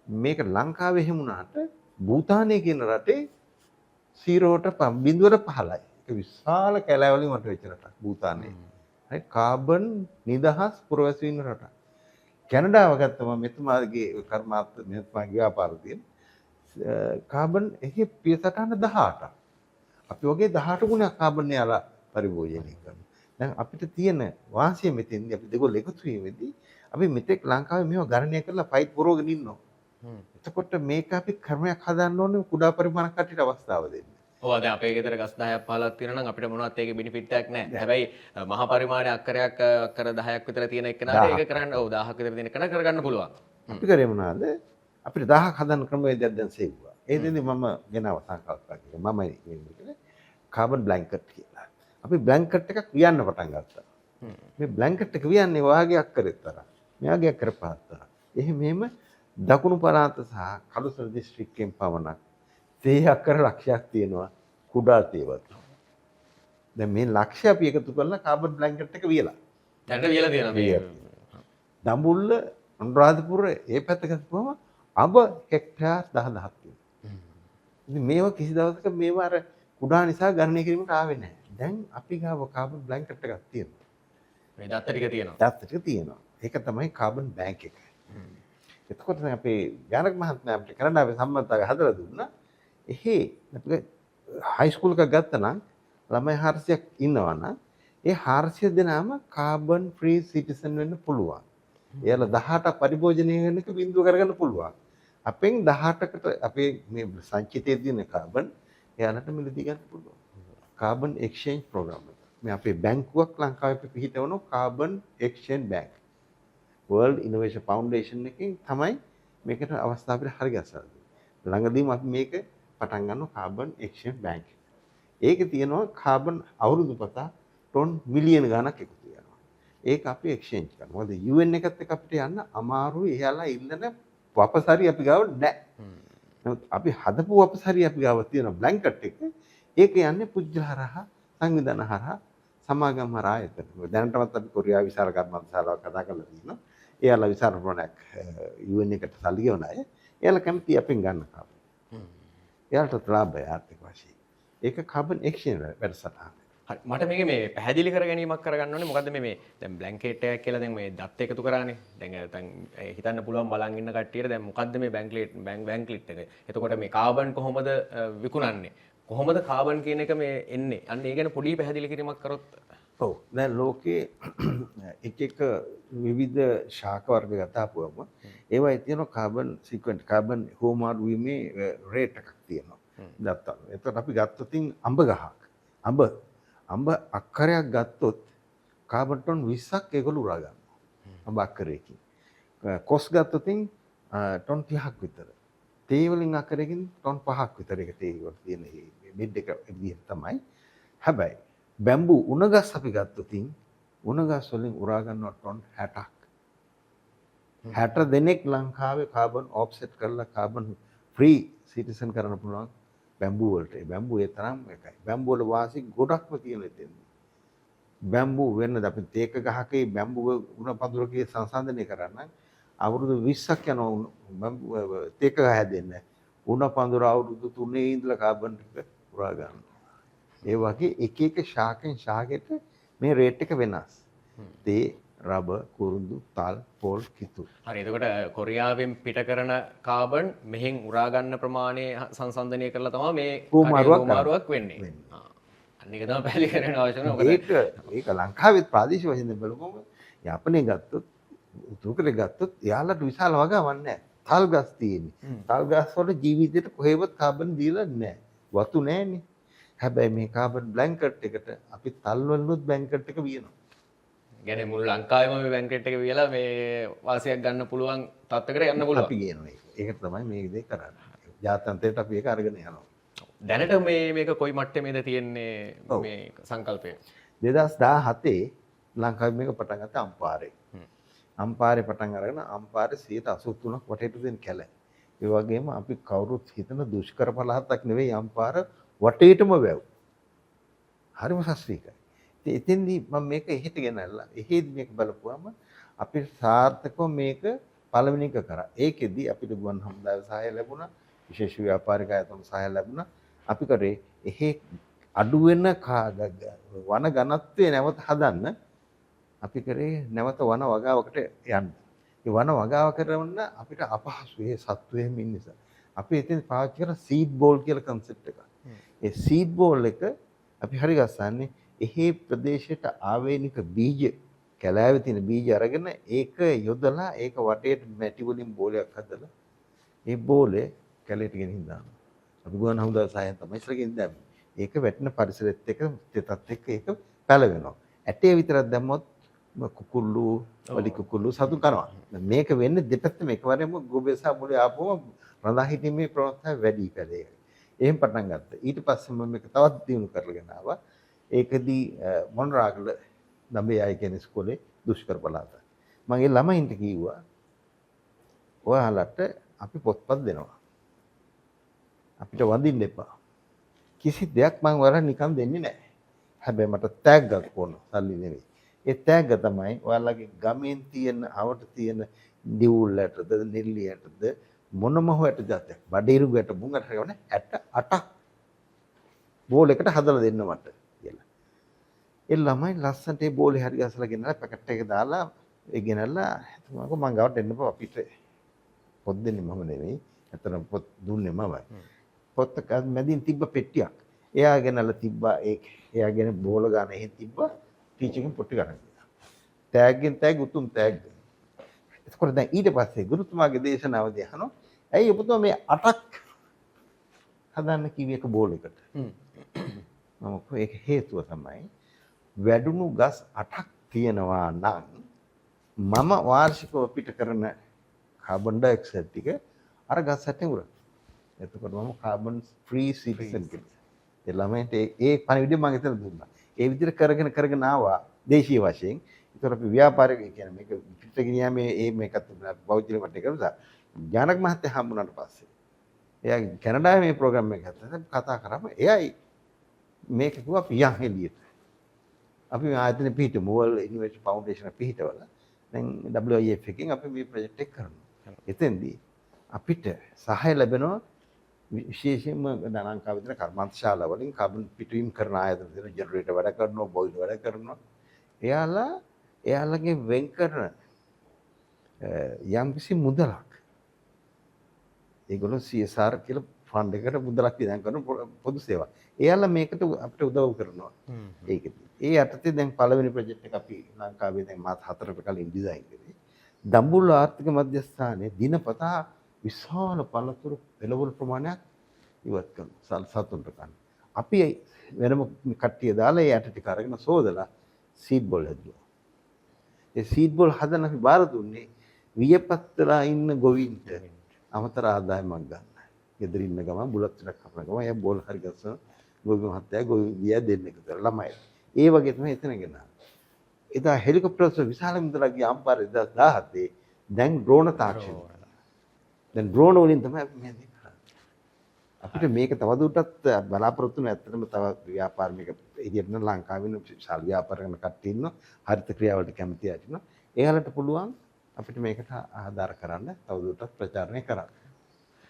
මේක ලංකාවේ එහෙම වුණාට භූතානය කියන රටේ 0ට බිඳුවට පහළයි. ඒක විශාල කැලෑ වලින් වට වෙච්ච රටක් භූතානය. හරි, කාබන් නිදහස් පුරවැසියෝ ඉන්න රටක්. කැනඩාව ගත්තම මෙතුමාගේ කර්මාන්ත, මෙතුමාගේ ව්‍යාපාර තියෙන කාබන් එකේ පියසටහන 18ක්. අපි වගේ 18 ගුණයක් කාබන් යාලා පරිභෝජනය කරනවා. දැන් අපිට තියෙන වාසිය මෙතෙන්දී අපි දෙගොල්ලෝ එකතු වීමේදී අපි මෙතෙක් ලංකාවේ මේවා ගණනය කරලා ෆයිට් පුරවගෙන ඉන්නවා. එතකොට මේක අපි ක්‍රමයක් හදන්න ඕනේ කුඩා පරිමාණ කට්ටියට අවස්ථාව දෙන්න. ඔව්, දැන් අපේ ගෙදර ගස් 10ක් 15ක් තියෙනවා නම් අපිට මොනවත් ඒකේ බෙනිෆිට් එකක් නැහැ. හැබැයි මහා පරිමාණයේ අක්කරයක් අක්කර 10ක් විතර තියෙන එකනට ඒක කරන්න, ඔව් 1000ක් විතර තියෙන එකන කරගන්න පුළුවන්. අපි කරේ මොනවාද? අපිට 1000ක් හදන්න ක්‍රමවේදයක් දැන් සෙව්වා. ඒ දෙන්නේ මම ගෙනාව සංකල්පයක් එක. මමයි කියන්නේ කාබන් බ්ලැන්කට් කියලා. අපි බ්ලැන්කට් එකක් වියන්න පටන් ගත්තා. මේ බ්ලැන්කට් එක වියන්නේ ඔයාගේ අක්කරෙත් තරම්, මෙයාගේ අක්කර පහක් තරම්. එහෙම එහෙම දකුණු පළාත සහ කළුතර දිස්ත්‍රික්කයෙන් පමණක් තේ අක්කර ලක්ෂයක් තියෙනවා කුඩා තේවත්. දැන් මේ ලක්ෂය අපි එකතු කරලා කාබන් බ්ලැන්කට් එක වියලා. දැනට වියලා තියෙනවා මේ. දඹුල්ල, අනුරාධපුර ඒ පැත්ත ගත්තොම අඹ හෙක්ටයාර් 10,000ක් තියෙනවා. ඉතින් මේවා කිසි දවසක මේවා අර කුඩා නිසා ගණනය කිරීමට ආවේ නැහැ. දැන් අපි ගාව කාබන් බ්ලැන්කට් එකක් තියෙනවා. මේ දත්ත ටික තියෙනවා. දත්ත ටික තියෙනවා. ඒක තමයි කාබන් බැංක් එක. එතකොට දැන් අපේ ජානක මහත්මයා අපිට කැනඩාවේ සම්බන්ධතාවය හදලා දුන්නා. එහෙ අපි හයි ස්කූල් එකක් ගත්තා නම් ළමයි 400ක් ඉන්නවා නම් ඒ 400 දෙනාම කාබන් ෆ්‍රී සිටිසන් වෙන්න පුළුවන්. එයාලා 18ක් පරිභෝජනය කරන එක බිඳුව කරගන්න පුළුවන්. අපෙන් 18කට අපේ මේ සංචිතයේ තියෙන කාබන් එයාලට මිලදී ගන්න පුළුවන්. කාබන් එක්ස්චේන්ජ් ප්‍රෝග්‍රෑම් එක. මේ අපේ බැංකුවක් ලංකාවේ අපි පිහිටවන carbon exchange bank. World Innovation Foundation එකෙන් තමයි මේකට අවස්ථාව අපිට හරි ගස්සලා දුන්නේ. ළඟදීම අපි මේක පටන් ගන්නවා කාබන් එක්ස්චේන්ජ් බැංක් එක. ඒකේ තියෙනවා කාබන් අවුරුදු පතා ටොන් මිලියන ගණක් එකතු වෙනවා. ඒක අපි එක්ස්චේන්ජ් කරනවා. මොකද UN එකත් එක්ක අපිට යන්න අමාරුයි. එයාලා ඉල්ලන වපසරි අපි ගාව නැහැ. නමුත් අපි හදපු වපසරි අපි ගාව තියෙන බ්ලැන්කට් එක, ඒක යන්නේ පුජ්‍ය හරහා, සංවිධාන හරහා, සමාගම් හරහා ආයතන. දැනටමත් අපි කොරියාවේ විශාල කර්මාන්ත ශාලාවක් කතා කරලා තියෙනවා. එයාලා විශාල ප්‍රමාණයක් UN එකට සල්ලි ගෙවන අය. එයාලා කැමති අපෙන් ගන්න කාබන්. එයාලට ලාභය ආර්ථික වශයෙන්. ඒක කාබන් එක්ස්චේන්ජ් වැඩසටහන. හරි, මට මේක මේ පැහැදිලි කර ගැනීමක් කරගන්න ඕනේ. මොකද්ද මේ දැන් බ්ලැන්කට් එකක් කියලා දැන් මේ දත් එකතු කරානේ. දැන් දැන් හිතන්න පුළුවන් බලන් ඉන්න කට්ටියට දැන් මොකද්ද මේ බැංක්ලෙට් එක. එතකොට මේ කාබන් කොහොමද විකුණන්නේ? කොහොමද කාබන් කියන එක මේ එන්නේ? අන්න ඒ ගැන පොඩි පැහැදිලි කිරීමක් කරොත්. ඔව්, දැන් ලෝකේ එක එක විවිධ ශාක වර්ග ගතාපුවම ඒවයි තියෙනවා කාබන් සීක්වෙන්ට්, කාබන් හෝමාරු වීමේ රේට් එකක් තියෙනවා. දත්තා. එතකොට අපි ගත්තොත් අඹ ගහක්. අඹ අක්කරයක් ගත්තොත් කාබන් ටොන් 20ක් ඒගොල්ලෝ උරා ගන්නවා. අඹ අක්කරයකින්. කොස් ගත්තොත් ටොන් 30ක් විතර. තේ වලින් අක්කරයකින් ටොන් 5ක් විතර ඒක තේ වල තියෙන මේ බෙඩ් එක විදිහට තමයි. හැබැයි බැම්බු උණගස් අපි ගත්තොත් උණගස් වලින් උරා ගන්නවා ටොන් 60ක්. 60 දෙනෙක් ලංකාවේ කාබන් ඔෆ්සෙට් කරලා කාබන් ෆ්‍රී සිටිසන් කරන්න පුළුවන් බැම්බු වලට. ඒ බැම්බු ඒ තරම් එකයි. බැම්බු වල වාසි ගොඩක්ම තියෙන එතෙන්ද. බැම්බු වෙනද අපි තේක ගහකේ බැම්බු උණ පඳුරකේ සංසන්දනය කරන්න අවුරුදු 20ක් යනවා බැම්බු තේක ගහ හැදෙන්න. උණ පඳුර අවුරුදු 3 ඉඳලා කාබන් ටික උරා ගන්නවා. ඒ වගේ එක එක ශාකෙන් ශාකෙට මේ රේට් එක වෙනස්. තේ, රබර්, කුරුඳු, තල්, පොල්, කිතු. හරි, එතකොට කොරියාවෙන් පිට කරන කාබන් මෙහෙන් උරා ගන්න ප්‍රමාණය සංසන්දනය කරලා තමයි මේ හුවමාරුවක් වෙන්නේ. අන්න ඒක තමයි පැහැදිලි කරන්න අවශ්‍ය වෙන්නේ. මොකද ඒක ලංකාවෙත් ප්‍රාදේශීය වශයෙන් බලපුවම යාපනයේ ගත්තොත්, උතුරු ගත්තොත් එයාලට විශාල වගාවක් නැහැ. තල් ගස් තියෙන්නේ. තල් ගස් වල ජීවිතේට කොහෙවත් කාබන් දීලා නැහැ. වතු නැහැනේ. හැබැයි මේ කාබන් බ්ලැන්කට් එකට අපි තල් වලුත් බ්ලැන්කට් එක වියනවා. කියන්නේ මුළු ලංකාවෙම මේ බැංක්වෙට් එක වියලා මේ වාසියක් ගන්න පුළුවන් තත්ත්වයකට යන්න පුළුවන්. අපි ගේනවා ඒක. ඒක තමයි මේ දේ කරන්නේ. ජාත්‍යන්තරයට අපි ඒක අරගෙන යනවා. දැනට මේ මේක කොයි මට්ටමේද තියෙන්නේ මේ සංකල්පය? 2017 ලංකාවේ මේක පටන් ගත්තා අම්පාරේ. අම්පාරේ පටන් අරගෙන අම්පාරේ 83ක් වටේට තියෙන කැල. ඒ වගේම අපි කවුරුත් හිතන දුෂ්කර පළාතක් නෙවෙයි අම්පාර, වටේටම වැව්. හරිම සස්ත්‍රීකයි. ඉතින් එතෙන්දී මම මේක එහෙට ගෙනල්ලා එහෙදි මේක බලපුවම අපි සාර්ථකව මේක පළවෙනි එක කරා. ඒකෙදි අපිට ගුවන් හමුදාවේ සහාය ලැබුණා, විශේෂ ව්‍යාපාරික ආයතන සහාය ලැබුණා. අපි කරේ එහෙ අඩු වෙන වන ඝනත්වය නැවත හදන්න අපි කරේ නැවත වන වගාවකට යන්න. ඒ වන වගාව කරන්න අපිට අපහසු ඒ සත්තු එහෙම ඉන්න නිසා. අපි එතෙන් පාවිච්චි කරන සීඩ් බෝල් කියලා කන්සෙප්ට් එකක්. ඒ සීඩ් බෝල් එක අපි හරි ගස්සන්නේ එහෙ ප්‍රදේශයට ආවේනික බීජ, කැලෑවේ තියෙන බීජ අරගෙන ඒක යොදලා ඒක වටේට මැටි වලින් බෝලයක් හදලා ඒ බෝලේ කැලේට ගෙනින් දානවා. අපි ගුවන් හමුදාව සහායෙන් තමයි ඉස්සර ගෙනින් දැම්මේ. ඒක වැටෙන පරිසරෙත් එක්ක තෙතත් එක්ක ඒක පැලවෙනවා. ඇටේ විතරක් දැම්මොත් කුකුල්ලු, වලි කුකුල්ලු සතුන් කනවා. මේක වෙන්නේ දෙපැත්තම එකවරෙම ගොබේ සහ මුලේ ආපුවම රඳා හිටීමේ ප්‍රවණතාවය වැඩි පැලේ. එහෙම පටන් ගත්තා. ඊට පස්සේ මම මේක තවත් දියුණු කරගෙන ආවා. ඒකදී මොනරාගල දඹේ ආයි කියන ඉස්කෝලේ දුෂ්කර පළාත. මම ඒ ළමයින්ට කිව්වා ඔයාලට අපි පොත්පත් දෙනවා. අපිට වඳින්න එපා. කිසි දෙයක් මං ඔයාලට නිකන් දෙන්නේ නැහැ. හැබැයි මට තෑග්ගක් ඕන, සල්ලි නෙවෙයි. ඒ තෑග්ග තමයි ඔයාලගේ ගමෙන් තියෙන අවට තියෙන දිවුල් ඇටද, නෙල්ලි ඇටද, මොනම හෝ ඇට ජාතියක්, බඩේරුග ඇට, මුං ඇට හරි ඇට අටක් බෝල් එකට හදලා දෙන්න මට කියලා. ඒ ළමයි ලස්සනට ඒ බෝලේ හරි ගසලා ගෙනල්ලා පැකට් එක දාලා ඒ ගෙනල්ලා එතුමා මං ගාවට එන්න බා, අපිට පොත් දෙන්නේ මම නෙවෙයි. ඇත්තටම පොත් දුන්නේ මමයි. පොත් මැදින් තිබ්බ පෙට්ටියක්. එයා ගෙනල්ලා තිබ්බා ඒක. එයා ගෙන බෝල ගන්න එහෙන් තිබ්බා, ටීචර් කෙන් පොත් ටික අරන් ගියා. තෑග්ගෙන් තෑග් උතුම් තෑග්ග. එතකොට දැන් ඊට පස්සේ ගුරුතුමාගේ දේශනාවදී අහනවා ඇයි ඔබතුමා මේ අටක් හදන්න කිව්වේ එක බෝල එකට? මම කිව්වා ඒක හේතුව තමයි වැඩුණු ගස් අටක් තියෙනවා නම් මම වාර්ෂිකව පිට කරන කාබන් ඩයොක්සයිඩ් ටික අර ගස් ඇටෙන් උරන. එතකොට මම කාබන් ෆ්‍රී සිටිසන් කෙනෙක්. ඒ ළමයින්ට ඒ ඒ පණිවිඩය මම එතන දුන්නා. ඒ විදිහට කරගෙන කරගෙන ආවා දේශීය වශයෙන්. ඒතර අපි ව්‍යාපාරික කියන්නේ මේක පිට ගෙනියාම ඒ මේකත් බෞද්ධ මට්ටේ කරලා ජානක මහත්තයා හම්බුනාට පස්සේ එයා කැනඩාවේ මේ ප්‍රෝග්‍රෑම් එක හදලා කතා කරාම එයයි මේක කිව්වා අපි යන් එළියට. අපි මේ ආයතන පිහිටමු, වර්ල්ඩ් ඉනෝවේෂන් ෆවුන්ඩේෂන් එක පිහිටවලා දැන් WIF එකෙන් අපි මේ ප්‍රොජෙක්ට් එක කරනවා. එතෙන්දී අපිට සහාය ලැබෙනවා විශේෂයෙන්ම දැන් ලංකාවේ තියෙන කර්මාන්ත ශාලා වලින් කාබන් පිටවීම් කරන ආයතන තියෙන ජෙනරේටර් වැඩ කරනවා, බොයිලර් වැඩ කරනවා. එයාලා එයාලගේ වෙන් කරන යම්කිසි මුදලක් ඒගොල්ලෝ CSR කියලා ෆන්ඩ් එකට මුදලක් වියදම් කරන පොදු සේවා. එයාලා මේකට අපිට උදව් කරනවා. ඒකෙදි. ඒ යටතේ දැන් පළවෙනි ප්‍රොජෙක්ට් එක අපි ලංකාවේ දැන් මාස 4කට කලින් ඩිසයින් කරේ. දඹුල්ල ආර්ථික මධ්‍යස්ථානයේ දිනපතා විශාල පළතුරු පෙළවල ප්‍රමාණයක් ඉවත් කරනවා සතුන්ට කන්න. අපි වෙනම කට්ටිය දාලා ඒ ඇට ටික අරගෙන සෝදලා සීඩ් බෝල් හැදුවා. ඒ සීඩ් බෝල් හදන අපි බාර දුන්නේ වියපත් වෙලා ඉන්න ගොවීන්ට අමතර ආදායමක් ගන්න. ගෙදර ඉන්න ගමන් බුලත් ටිකක් කපන ගමන් එයා බෝල් හරි ගස්සන ගොවි මහත්තයා ගොවි වියා දෙන්න එකතු කරලා ළමයි. ඒ වගේ තමයි එතන ගෙනාවේ. එදා හෙලිකොප්ටර්ස් විශාල මුදලක් ගිය අම්පාර 2017, දැන් ඩ්‍රෝන තාක්ෂණය. දැන් ඩ්‍රෝන වලින් තමයි අපි මේ දේ කරන්නේ. අපිට මේක තවදුරටත් බලාපොරොත්තු වෙන ඇත්තටම තව ව්‍යාපාර මේක එළියට නම් ලංකාවේ ඉන්න විශාල ව්‍යාපාර කරන කට්ටිය ඉන්නවා. හරිත ක්‍රියාවලට කැමති අය ඉන්නවා. එයාලට පුළුවන් අපිට මේකට ආධාර කරන්න, තවදුරටත් ප්‍රචාරණය කරන්න.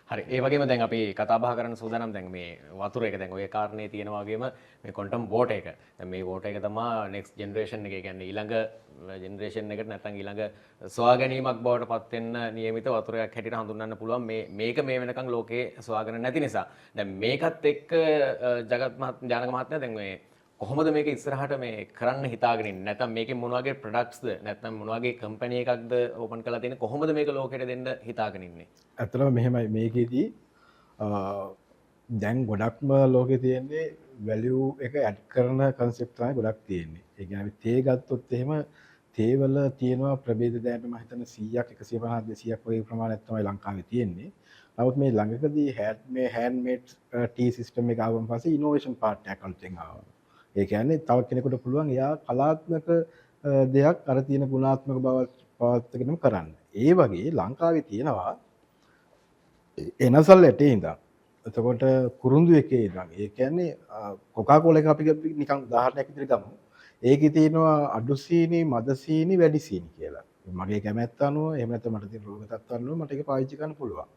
හරි, ඒ වගේම දැන් අපි කතා බහ කරන්න සූදානම් දැන් මේ වතුර එක, දැන් ඔය කාරණේ තියෙනවා වගේම මේ ක්වොන්ටම් වෝටර් එක. දැන් මේ වෝටර් එක තමයි නෙක්ස්ට් ජෙනරේෂන් එක. ඒ කියන්නේ ඊළඟ ජෙනරේෂන් එකට නැත්නම් ඊළඟ සොයා ගැනීමක් බවට පත් වෙන්න නියමිත වතුරයක් හැටියට හඳුන්වන්න පුළුවන්. මේ මේක මේ වෙනකන් ලෝකේ සොයාගෙන නැති නිසා. දැන් මේකත් එක්ක ජගත් මහත් ජානක මහත්මයා දැන් මේ කොහොමද මේක ඉස්සරහට මේ කරන්න හිතාගෙන ඉන්නේ? නැත්නම් මේකෙන් මොන වගේ ප්‍රොඩක්ට්ස්ද නැත්නම් මොන වගේ කම්පැනි එකක්ද ඕපන් කරලා තියෙන්නේ? කොහොමද මේක ලෝකෙට දෙන්න හිතාගෙන ඉන්නේ? ඇත්තටම මෙහෙමයි, මේකෙදී දැන් ගොඩක්ම ලෝකේ තියෙන්නේ වැලියු එක ඇඩ් කරන කන්සෙප්ට් තමයි ගොඩක් තියෙන්නේ. ඒ කියන්නේ අපි තේ ගත්තොත් එහෙම තේවල තියෙනවා ප්‍රභේද දැනට මම හිතන්නේ 100ක් 150 200ක් වගේ ප්‍රමාණයක් තමයි ලංකාවේ තියෙන්නේ. නමුත් මේ ළඟකදී මේ හෑන්ඩ්මේඩ් ටී සිස්ටම් එක ආවම පස්සේ ඉනෝවේෂන් පාර්ට් එකක් අලුතෙන් ආවා. ඒ කියන්නේ තව කෙනෙකුට පුළුවන් එයා කලාත්මක දෙයක් අර තියෙන ගුණාත්මක බව පවත්වාගෙනම කරන්න. ඒ වගේ ලංකාවේ තියෙනවා එනසල් ඇටේ ඉඳන් එතකොට කුරුඳු එකේ ඉඳන්, ඒ කියන්නේ කොකා කෝලා එක අපි නිකන් උදාහරණයක් විදිහට ගමු. ඒකේ තියෙනවා අඩු සීනි, මද සීනි, වැඩි සීනි කියලා. මගේ කැමැත්ත අනුව, එහෙම නැත්නම් මට තියෙන රෝග තත්ත්ව අනුව මට ඒක පාවිච්චි කරන්න පුළුවන්.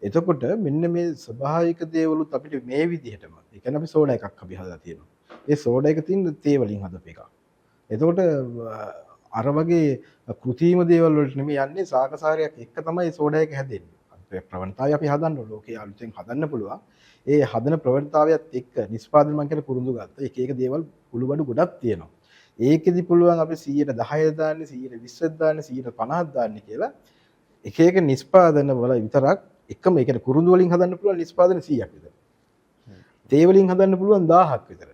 එතකොට මෙන්න මේ ස්වභාවික දේවලුත් අපිට මේ විදිහටම, ඒ කියන්නේ අපි සෝඩා එකක් අපි හදලා තියෙනවා. ඒ සෝඩා එක තියෙන තේ වලින් හදපු එකක්. එතකොට අර වගේ කෘතිම දේවල් වලට නෙමෙයි යන්නේ, සාකසාරයක් එක්ක තමයි සෝඩා එක හැදෙන්නේ. අපේ ප්‍රවණතාවය අපි හදන්න ඕන. ලෝකයේ අලුතෙන් හදන්න පුළුවන්. ඒ හදන ප්‍රවණතාවයත් එක්ක නිෂ්පාදන මං කියන කුරුඳු ගත්ත එක එක දේවල් කුළුබඩු ගොඩක් තියෙනවා. ඒකෙදි පුළුවන් අපි 110 දාන්නේ, 120 දාන්නේ, 150 දාන්නේ කියලා එක එක නිෂ්පාදන වල විතරක් එකම, ඒ කියන්නේ කුරුඳු වලින් හදන්න පුළුවන් නිෂ්පාදන 100ක් විතර. තේ වලින් හදන්න පුළුවන් 1000ක් විතර.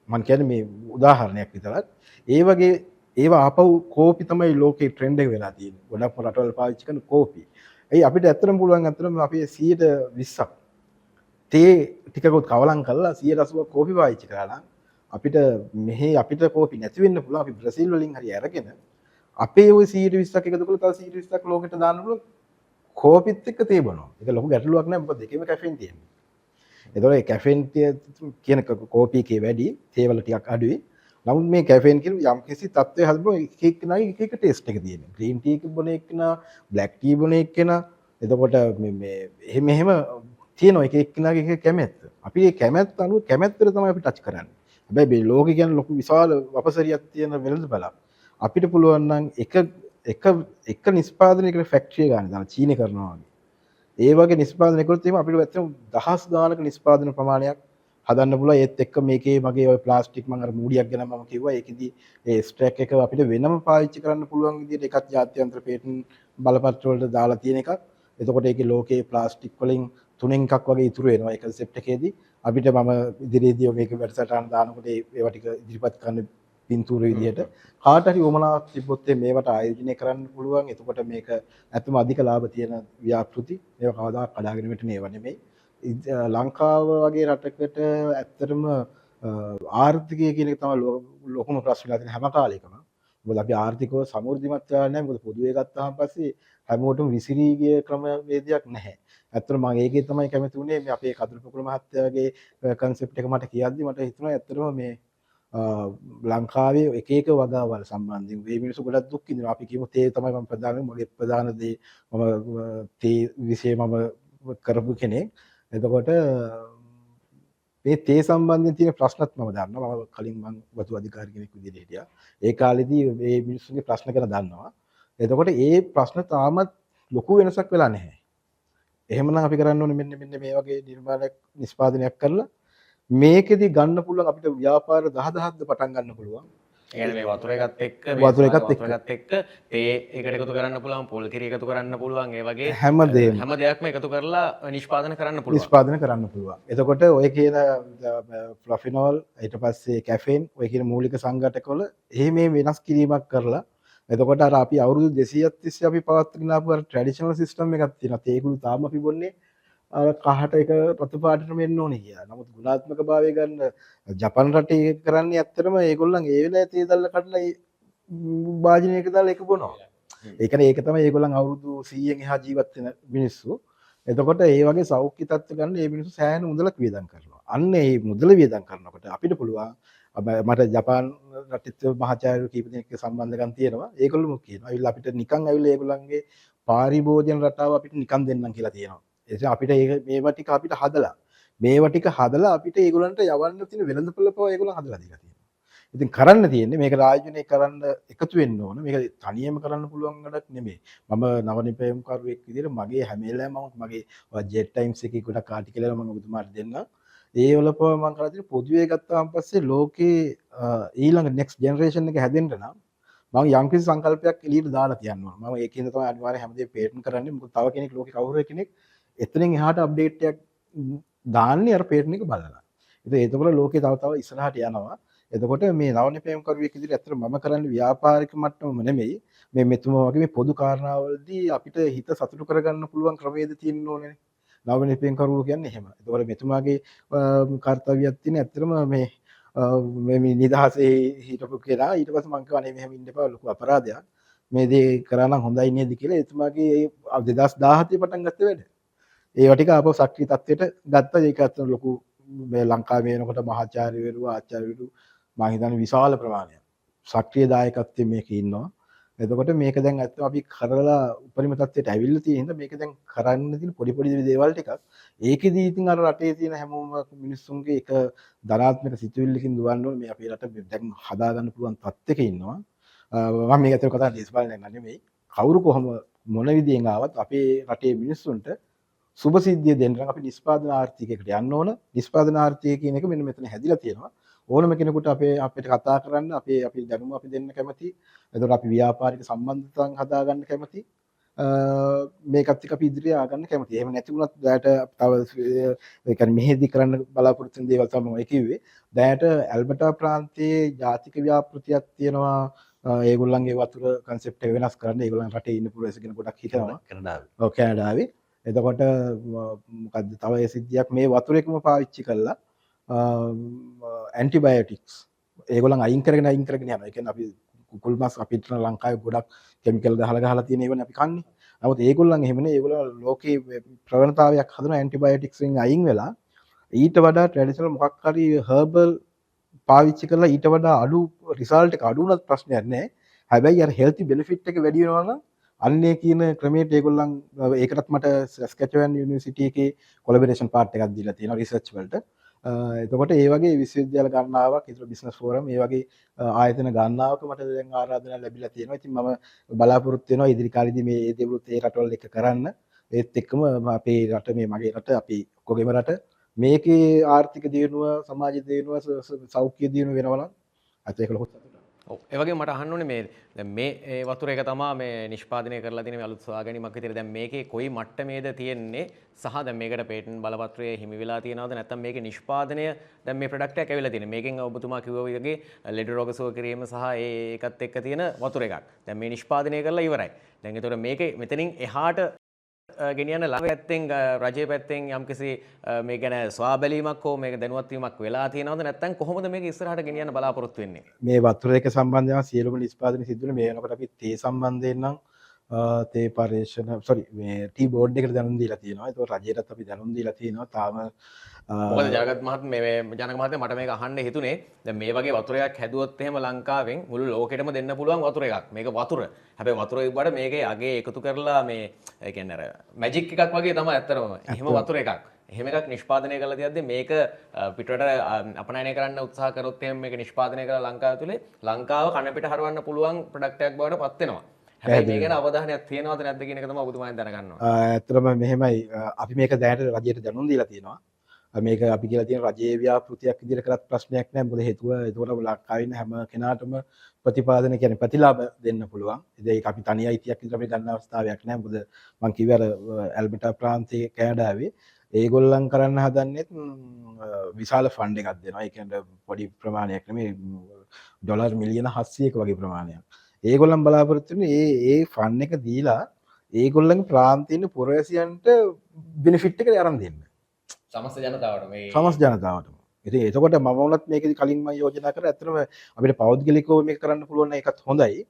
මං කියන්නේ මේ උදාහරණයක් විතරක්. ඒ වගේ ඒවා ආපහු කෝපි තමයි ලෝකේ ට්‍රෙන්ඩ් එක වෙලා තියෙන්නේ. ගොඩක්ම රටවල් පාවිච්චි කරන කෝපි. ඇයි අපිට ඇත්තටම පුළුවන් ඇත්තටම අපි 120ක් තේ ටිකකුත් කවලම් කරලා 180ක් කෝපි පාවිච්චි කරා නම් අපිට මෙහි අපිට කෝපි නැති වෙන්න පුළුවන්. අපි බ්‍රසීල් වලින් හරි අරගෙන අපේ ඔය 120ක් එකතු කරලා තව 120ක් ලෝකෙට දාන්න පුළුවන්. කෝපිත් එක්ක තේ බොනවා. ඒක ලොකු ගැටලුවක් නෑ, මොකද දෙකේම කැෆීන් තියෙනවා. ඒතකොට ඒ කැෆීන් කියන කෝපි එකේ වැඩි, තේ වල ටිකක් අඩුයි. නමුත් මේ කැෆීන් කියන යම් කිසි තත්ත්වයක් හදපුවම එක එක්කෙනාගේ එක එක ටේස්ට් එක තියෙනවා. ග්‍රීන් ටී එක බොන එක්කෙනා, බ්ලැක් ටී බොන එක්කෙනා, එතකොට මේ මේ එහෙම එහෙම තියෙනවා එක එක්කෙනාගේ එක කැමැත්ත. අපි මේ කැමැත්ත අනුව කැමැත්තට තමයි අපි ටච් කරන්නේ. හැබැයි මේ ලෝකෙ කියන්නේ ලොකු විශාල වපසරියක් තියෙන වෙළඳපළක්. අපිට පුළුවන් නම් එක එක එක නිෂ්පාදනයකට ෆැක්ටරි ගන්න දාලා චීනේ කරනවා වගේ. ඒ වගේ නිෂ්පාදනය කරොත් එහෙම අපිට ඇත්තටම දහස් ගානක නිෂ්පාදන ප්‍රමාණයක් හදන්න පුළුවන්. ඒත් එක්ක මේකේ මගේ ඔය ප්ලාස්ටික් මං අර මූඩියක් ගැන මම කිව්වා. ඒකෙදි ඒ ස්ට්‍රැක් එක අපිට වෙනම පාවිච්චි කරන්න පුළුවන් විදිහට එකක් ජාත්‍යන්තර පේටන්ට් බලපත්‍ර වලට දාලා තියෙන එකක්. එතකොට ඒකේ ලෝකයේ ප්ලාස්ටික් වලින් තුනෙන් එකක් වගේ ඉතුරු වෙනවා ඒ කන්සෙප්ට් එකේදී. අපිට මම ඉදිරියේදී මේක වැඩසටහන දානකොට ඒවා ටික ඉදිරිපත් කරන්න පින්තූර විදිහට කාට හරි උවමනාවක් තිබ්බොත් මේවට ආයෝජනය කරන්න පුළුවන්. එතකොට මේක ඇත්තම අධික ලාභ තියෙන ව්‍යාපෘති. මේවා කවදාවත් කඩාගෙන වැටෙන ඒවා නෙමෙයි. ලංකාව වගේ රටකට ඇත්තටම ආර්ථිකය කියන එක තමයි ලොකුම ප්‍රශ්න වෙලා තියෙන හැම කාලෙකම. මොකද අපි ආර්ථිකව සමෘද්ධිමත් වෙලා නැහැ. මොකද පොදුවේ ගත්තාම පස්සේ හැමෝටම විසිරී ගිය ක්‍රමවේදයක් නැහැ. ඇත්තටම මම ඒකේ තමයි කැමති වුණේ මේ අපේ කදුරු පොකුරු මහත්තයාගේ කන්සෙප්ට් එක මට කියද්දි මට හිතුණා ඇත්තටම මේ ලංකාවේ එක එක වගාවල් සම්බන්ධයෙන් මේ මිනිස්සු ගොඩක් දුක් විඳිනවා. අපි කියමු තේ තමයි මම ප්‍රධාන, මගේ ප්‍රධාන දේ, මම තේ විෂය මම කරපු කෙනෙක්. එතකොට මේ තේ සම්බන්ධයෙන් තියෙන ප්‍රශ්නත් මම දන්නවා. මම කලින් මං වතු අධිකාරි කෙනෙක් විදිහට හිටියා. ඒ කාලෙදී මේ මිනිස්සුන්ගේ ප්‍රශ්න ගැන දන්නවා. එතකොට ඒ ප්‍රශ්න තාමත් ලොකු වෙනසක් වෙලා නැහැ. එහෙමනම් අපි කරන්න ඕනේ මෙන්න මෙන්න මේ වගේ නිර්මාණයක් නිෂ්පාදනයක් කරලා මේකෙදි ගන්න පුළුවන් අපිට ව්‍යාපාර දහදහක්ද පටන් ගන්න පුළුවන්. ඒ කියන්නේ මේ වතුර එකත් එක්ක මේ වතුර එකත් එක්ක. වතුර එකත් එක්ක තේ එකට එකතු කරන්න පුළුවන්, පොල් කිරි එකතු කරන්න පුළුවන්, ඒ වගේ හැම දෙයක්ම හැම දෙයක්ම එකතු කරලා නිෂ්පාදන කරන්න පුළුවන්. නිෂ්පාදන කරන්න පුළුවන්. එතකොට ඔය කියන ෆ්ලොෆිනෝල්, ඊට පස්සේ කැෆීන්, ඔය කියන මූලික සංඝටකවල එහෙම මේ වෙනස් කිරීමක් කරලා එතකොට අර අපි අවුරුදු 200ක් තිස්සේ අපි පවත්වාගෙන ආපු අර ට්‍රැඩිෂනල් සිස්ටම් එකක් තියෙනවා. තේකුළු තාම අපි බොන්නේ අර කහට එක රතු පාටටම එන්න ඕනේ කියලා. නමුත් ගුණාත්මක භාවය ගන්න ජපන් රටේ කරන්නේ ඇත්තටම ඒගොල්ලන් ඒ වෙලාවේ තේ දැල්ල කඩලා ඒ භාජනයක දාලා ඒක බොනවා. ඒ කියන්නේ ඒක තමයි ඒගොල්ලන් අවුරුදු 100න් එහා ජීවත් වෙන මිනිස්සු. එතකොට ඒ වගේ සෞඛ්‍ය තත්ත්ව ගන්න මේ මිනිස්සු සෑහෙන මුදලක් වියදම් කරනවා. අන්න ඒ මුදල වියදම් කරනකොට අපිට පුළුවන් මට ජපාන් රටෙත් මහාචාර්යවරු කීප දෙනෙක් එක්ක සම්බන්ධකම් තියෙනවා. ඒගොල්ලොම කියනවා. ඇවිල්ලා අපිට නිකන් ඇවිල්ලා ඒගොල්ලන්ගේ පාරිභෝජන රටාව අපිට නිකන් දෙන්නම් කියලා තියෙනවා. ඒ නිසා අපිට ඒක මේවා ටික අපිට හදලා මේවා ටික හදලා අපිට ඒගොල්ලන්ට යවන්න තියෙන වෙළඳපොළ පවා ඒගොල්ලන් හදලා දීලා තියෙනවා. ඉතින් කරන්න තියෙන්නේ මේක ආයෝජනය කරන්න එකතු වෙන්න ඕන. මේක තනියම කරන්න පුළුවන් වැඩක් නෙමෙයි. මම නව නිපැයුම්කරුවෙක් විදිහට මගේ හැම වෙලාවෙම මම මගේ ජෙට් ටයිම්ස් එකේ ගොඩක් ආටිකල් වල මම ඔබතුමාට දෙන්නම්. ඒ වල පවා මම කරලා තියෙන පොදුවේ ගත්තාන් පස්සේ ලෝකේ ඊළඟ නෙක්ස්ට් ජෙනරේෂන් එක හැදෙන්න නම් මම යම්කිසි සංකල්පයක් එළියට දාලා තියන්න ඕන. මම ඒකින්ද තමයි අනිවාර්යයෙන් හැමදේම පේටන්ට් කරන්නේ. මොකද තව කෙනෙක් ලෝකේ කවුරු හරි කෙනෙක් එතනින් එහාට අප්ඩේට් එකක් දාන්නේ අර පේටන්ට් එක බලලා. ඉතින් ඒතකොට ලෝකේ තව තව ඉස්සරහට යනවා. එතකොට මේ නව නිපැයුම්කරුවෙක් විදිහට ඇත්තට මම කරන්නේ ව්‍යාපාරික මට්ටමම නෙමෙයි. මේ මෙතුමා වගේ මේ පොදු කාරණාවලදී අපිට හිත සතුටු කරගන්න පුළුවන් ක්‍රමවේද තියෙන්න ඕනේනේ. නව නිපැයුම්කරුවෝ කියන්නේ එහෙම. එතකොට මෙතුමාගේ කර්තව්‍යයක් තියෙන ඇත්තටම මේ මේ නිදහසේ හිටපු කෙනා ඊට පස්සේ මං කිව්වා අනේ මෙහෙම ඉන්න එපා, ලොකු අපරාධයක්. මේ දේ කරා නම් හොඳයි නේද කියලා එතුමාගේ 2017 පටන් ගත්ත වැඩ. ඒවා ටික ආපහු සක්‍රීය තත්ත්වයට ගත්තා. ඒක ඇත්තටම ලොකු මේ ලංකාවේ වෙනකොට මහාචාර්යවරු ආචාර්යවරු මං හිතන්නේ විශාල ප්‍රමාණයක් සක්‍රීය දායකත්වයෙන් මේකේ ඉන්නවා. එතකොට මේක දැන් ඇත්තටම අපි කරලා උපරිම තත්ත්වයට ඇවිල්ලා තියෙන හින්දා මේක දැන් කරන්න තියෙන පොඩි පොඩි දේවල් ටිකක්. ඒකෙදී ඉතින් අර රටේ තියෙන හැමෝම මිනිස්සුන්ගේ එක ධනාත්මක සිතුවිල්ලකින් දුවන්න ඕනේ. මේ අපේ රට දැන් හදාගන්න පුළුවන් තත්ත්වයක ඉන්නවා. මම මේක ඇත්තටම කතා දේශපාලනයක් නෙමෙයි. කවුරු කොහොම මොන විදියෙන් ආවත් අපේ රටේ මිනිස්සුන්ට සුබ සිද්ධිය දෙන්න නම් අපි නිෂ්පාදන ආර්ථිකයකට යන්න ඕන. නිෂ්පාදන ආර්ථිකය කියන එක මෙන්න මෙතන හැදිලා තියෙනවා. ඕනම කෙනෙකුට අපේ අපිට කතා කරන්න අපේ අපි දැනුම අපි දෙන්න කැමති. එතකොට අපි ව්‍යාපාරික සම්බන්ධතාවන් හදාගන්න කැමති. මේකත් එක්ක අපි ඉදිරියට ආගන්න කැමති. එහෙම නැති වුණත් දැනට තව ඒ කියන්නේ මෙහෙදි කරන්න බලාපොරොත්තු වෙන දේවල් තමයි මම කිව්වේ. දැනට ඇල්බර්ටා ප්‍රාන්තයේ ජාතික ව්‍යාපෘතියක් තියෙනවා. ඒගොල්ලන්ගේ වතුර කන්සෙප්ට් එක වෙනස් කරන්න. ඒගොල්ලන් රටේ ඉන්න පුරවැසි ගැන ගොඩක් හිතනවා. කැනඩාවේ. ඔව්, කැනඩාවේ. එතකොට මොකද්ද තව ඒ සිද්ධියක් මේ වතුර එකම පාවිච්චි කරලා ඇන්ටිබයොටික්ස් ඒගොල්ලන් අයින් කරගෙන යනවා. ඒ කියන්නේ අපි කුකුල් මස් අපිට ලංකාවේ ගොඩක් කෙමිකල් ගහලා ගහලා තියෙන ඒවානේ අපි කන්නේ. නමුත් ඒගොල්ලන් එහෙම නෙවෙයි. ඒගොල්ලන් ලෝකේ ප්‍රවණතාවයක් හදන ඇන්ටිබයොටික්ස් වලින් අයින් වෙලා ඊට වඩා ට්‍රැඩිෂනල් මොකක් හරි හර්බල් පාවිච්චි කරලා ඊට වඩා අඩු රිසල්ට් එක අඩු වුණත් ප්‍රශ්නයක් නෑ. හැබැයි අර හෙල්ති බෙනිෆිට් එක වැඩි වෙනවා නම් අන්නේ කියන ක්‍රමයට ඒගොල්ලන් ඒකටත් මට සස්කැචුවන් යුනිවර්සිටි එකේ කොලැබොරේෂන් පාර්ට් එකක් දීලා තියෙනවා රිසර්ච් වලට. එතකොට ඒ වගේ විශ්වවිද්‍යාල ගණනාවක්, ඒතර බිස්නස් ෆෝරම් ඒ වගේ ආයතන ගණනාවක මට දැන් ආරාධනා ලැබිලා තියෙනවා. ඉතින් මම බලාපොරොත්තු වෙනවා ඉදිරි කාලෙදී මේ ඒ දේවලුත් ඒ රටවල් එක්ක කරන්න. ඒත් එක්කම අපේ රට මේ මගේ රට අපි ඔක්කොගේම රට මේකේ ආර්ථික දියුණුව, සමාජ දියුණුව, සෞඛ්‍ය දියුණුව වෙනවා නම් අත ඒක ලොකු සතුටක්. ඔව්, ඒ වගේම මට අහන්න ඕනේ මේ දැන් මේ ඒ වතුර එක තමා මේ නිෂ්පාදනය කරලා තියෙන මේ අලුත් සොයා ගැනීමක් විදියට දැන් මේකේ කොයි මට්ටමේද තියෙන්නේ සහ දැන් මේකට පේටන්ට් බලපත්‍රය හිමි වෙලා තියෙනවද නැත්නම් මේකේ නිෂ්පාදනය දැන් මේ ප්‍රොඩක්ට් එකක් ඇවිල්ලා තියෙන්නේ. මේකෙන් ඔබතුමා කිව්වා වගේ ලෙඩ රෝග සුව කිරීම සහ ඒකත් එක්ක තියෙන වතුර එකක්. දැන් මේ නිෂ්පාදනය කරලා ඉවරයි. දැන් ඒතකොට මේකේ මෙතනින් එහාට ගෙනියන්න ළඟ පැත්තෙන් රජයේ පැත්තෙන් යම්කිසි මේ ගැන සොයා බැලීමක් හෝ මේක දැනුවත් වීමක් වෙලා තියෙනවද නැත්නම් කොහොමද මේක ඉස්සරහට ගෙනියන්න බලාපොරොත්තු වෙන්නේ? මේ වතුර එක සම්බන්ධව සියලුම නිෂ්පාදන සිදු වෙන මේ වෙනකොට අපි තේ සම්බන්ධයෙන් නම් තේ පර්යේෂණ සෝරි මේ ටී බෝඩ් එකට දැනුම් දීලා තියෙනවා. ඒක රජයටත් අපි දැනුම් දීලා තියෙනවා. තාම මොකද ජනක මහත්මයා මේ ජනක මහත්මයා මට මේක අහන්න හිතුනේ දැන් මේ වගේ වතුරයක් හැදුවොත් එහෙම ලංකාවෙන් මුළු ලෝකෙටම දෙන්න පුළුවන් වතුර එකක්. මේක වතුර. හැබැයි වතුර තිබ්බට මේකේ අගේ එකතු කරලා මේ ඒ කියන්නේ අර මැජික් එකක් වගේ තමයි ඇත්තටම. එහෙම වතුර එකක්. එහෙම එකක් නිෂ්පාදනය කරලා තියද්දි මේක පිටරට අපනයනය කරන්න උත්සාහ කරොත් එහෙම මේක නිෂ්පාදනය කරලා ලංකාව තුලේ ලංකාව කන පිට හරවන්න පුළුවන් ප්‍රොඩක්ට් එකක් බවට පත් වෙනවා. හැබැයි මේ ගැන අවධානයක් තියෙනවද නැද්ද කියන එක තමයි ඔබතුමාෙන් දැනගන්න ඕනේ. ඇත්තටම මෙහෙමයි, අපි මේක දැනට රජයට දැනුම් දීලා තියෙනවා. මේක අපි කියලා තියෙන රජයේ ව්‍යාපෘතියක් විදිහට කරත් ප්‍රශ්නයක් නෑ. මොකද හේතුව එතකොට ලංකාවේ ඉන්න හැම කෙනාටම ප්‍රතිපාදන කියන්නේ ප්‍රතිලාභ දෙන්න පුළුවන්. ඉතින් ඒක අපි තනි අයිතියක් විදිහට අපි ගන්න අවස්ථාවක් නෑ. මොකද මං කිව්වේ අර ඇල්බර්ටා ප්‍රාන්තයේ කැනඩාවේ ඒගොල්ලන් කරන්න හදන්නෙත් විශාල ෆන්ඩ් එකක් දෙනවා. ඒ කියන්නේ පොඩි ප්‍රමාණයක් නෙමෙයි, ඩොලර් මිලියන 700ක වගේ ප්‍රමාණයක්. ඒගොල්ලන් බලාපොරොත්තු වෙන්නේ ඒ ෆන්ඩ් එක දීලා ඒගොල්ලන්ගේ ප්‍රාන්තයේ ඉන්න පුරවැසියන්ට බෙනිෆිට් එක අරන් දෙන්න. සමස්ත ජනතාවටම මේ සමස්ත ජනතාවටම. ඉතින් එතකොට මම වුණත් මේකෙදි කලින් මම යෝජනා කරා ඇත්තටම අපිට පෞද්ගලිකව මේක කරන්න පුළුවන් නම් ඒකත් හොඳයි.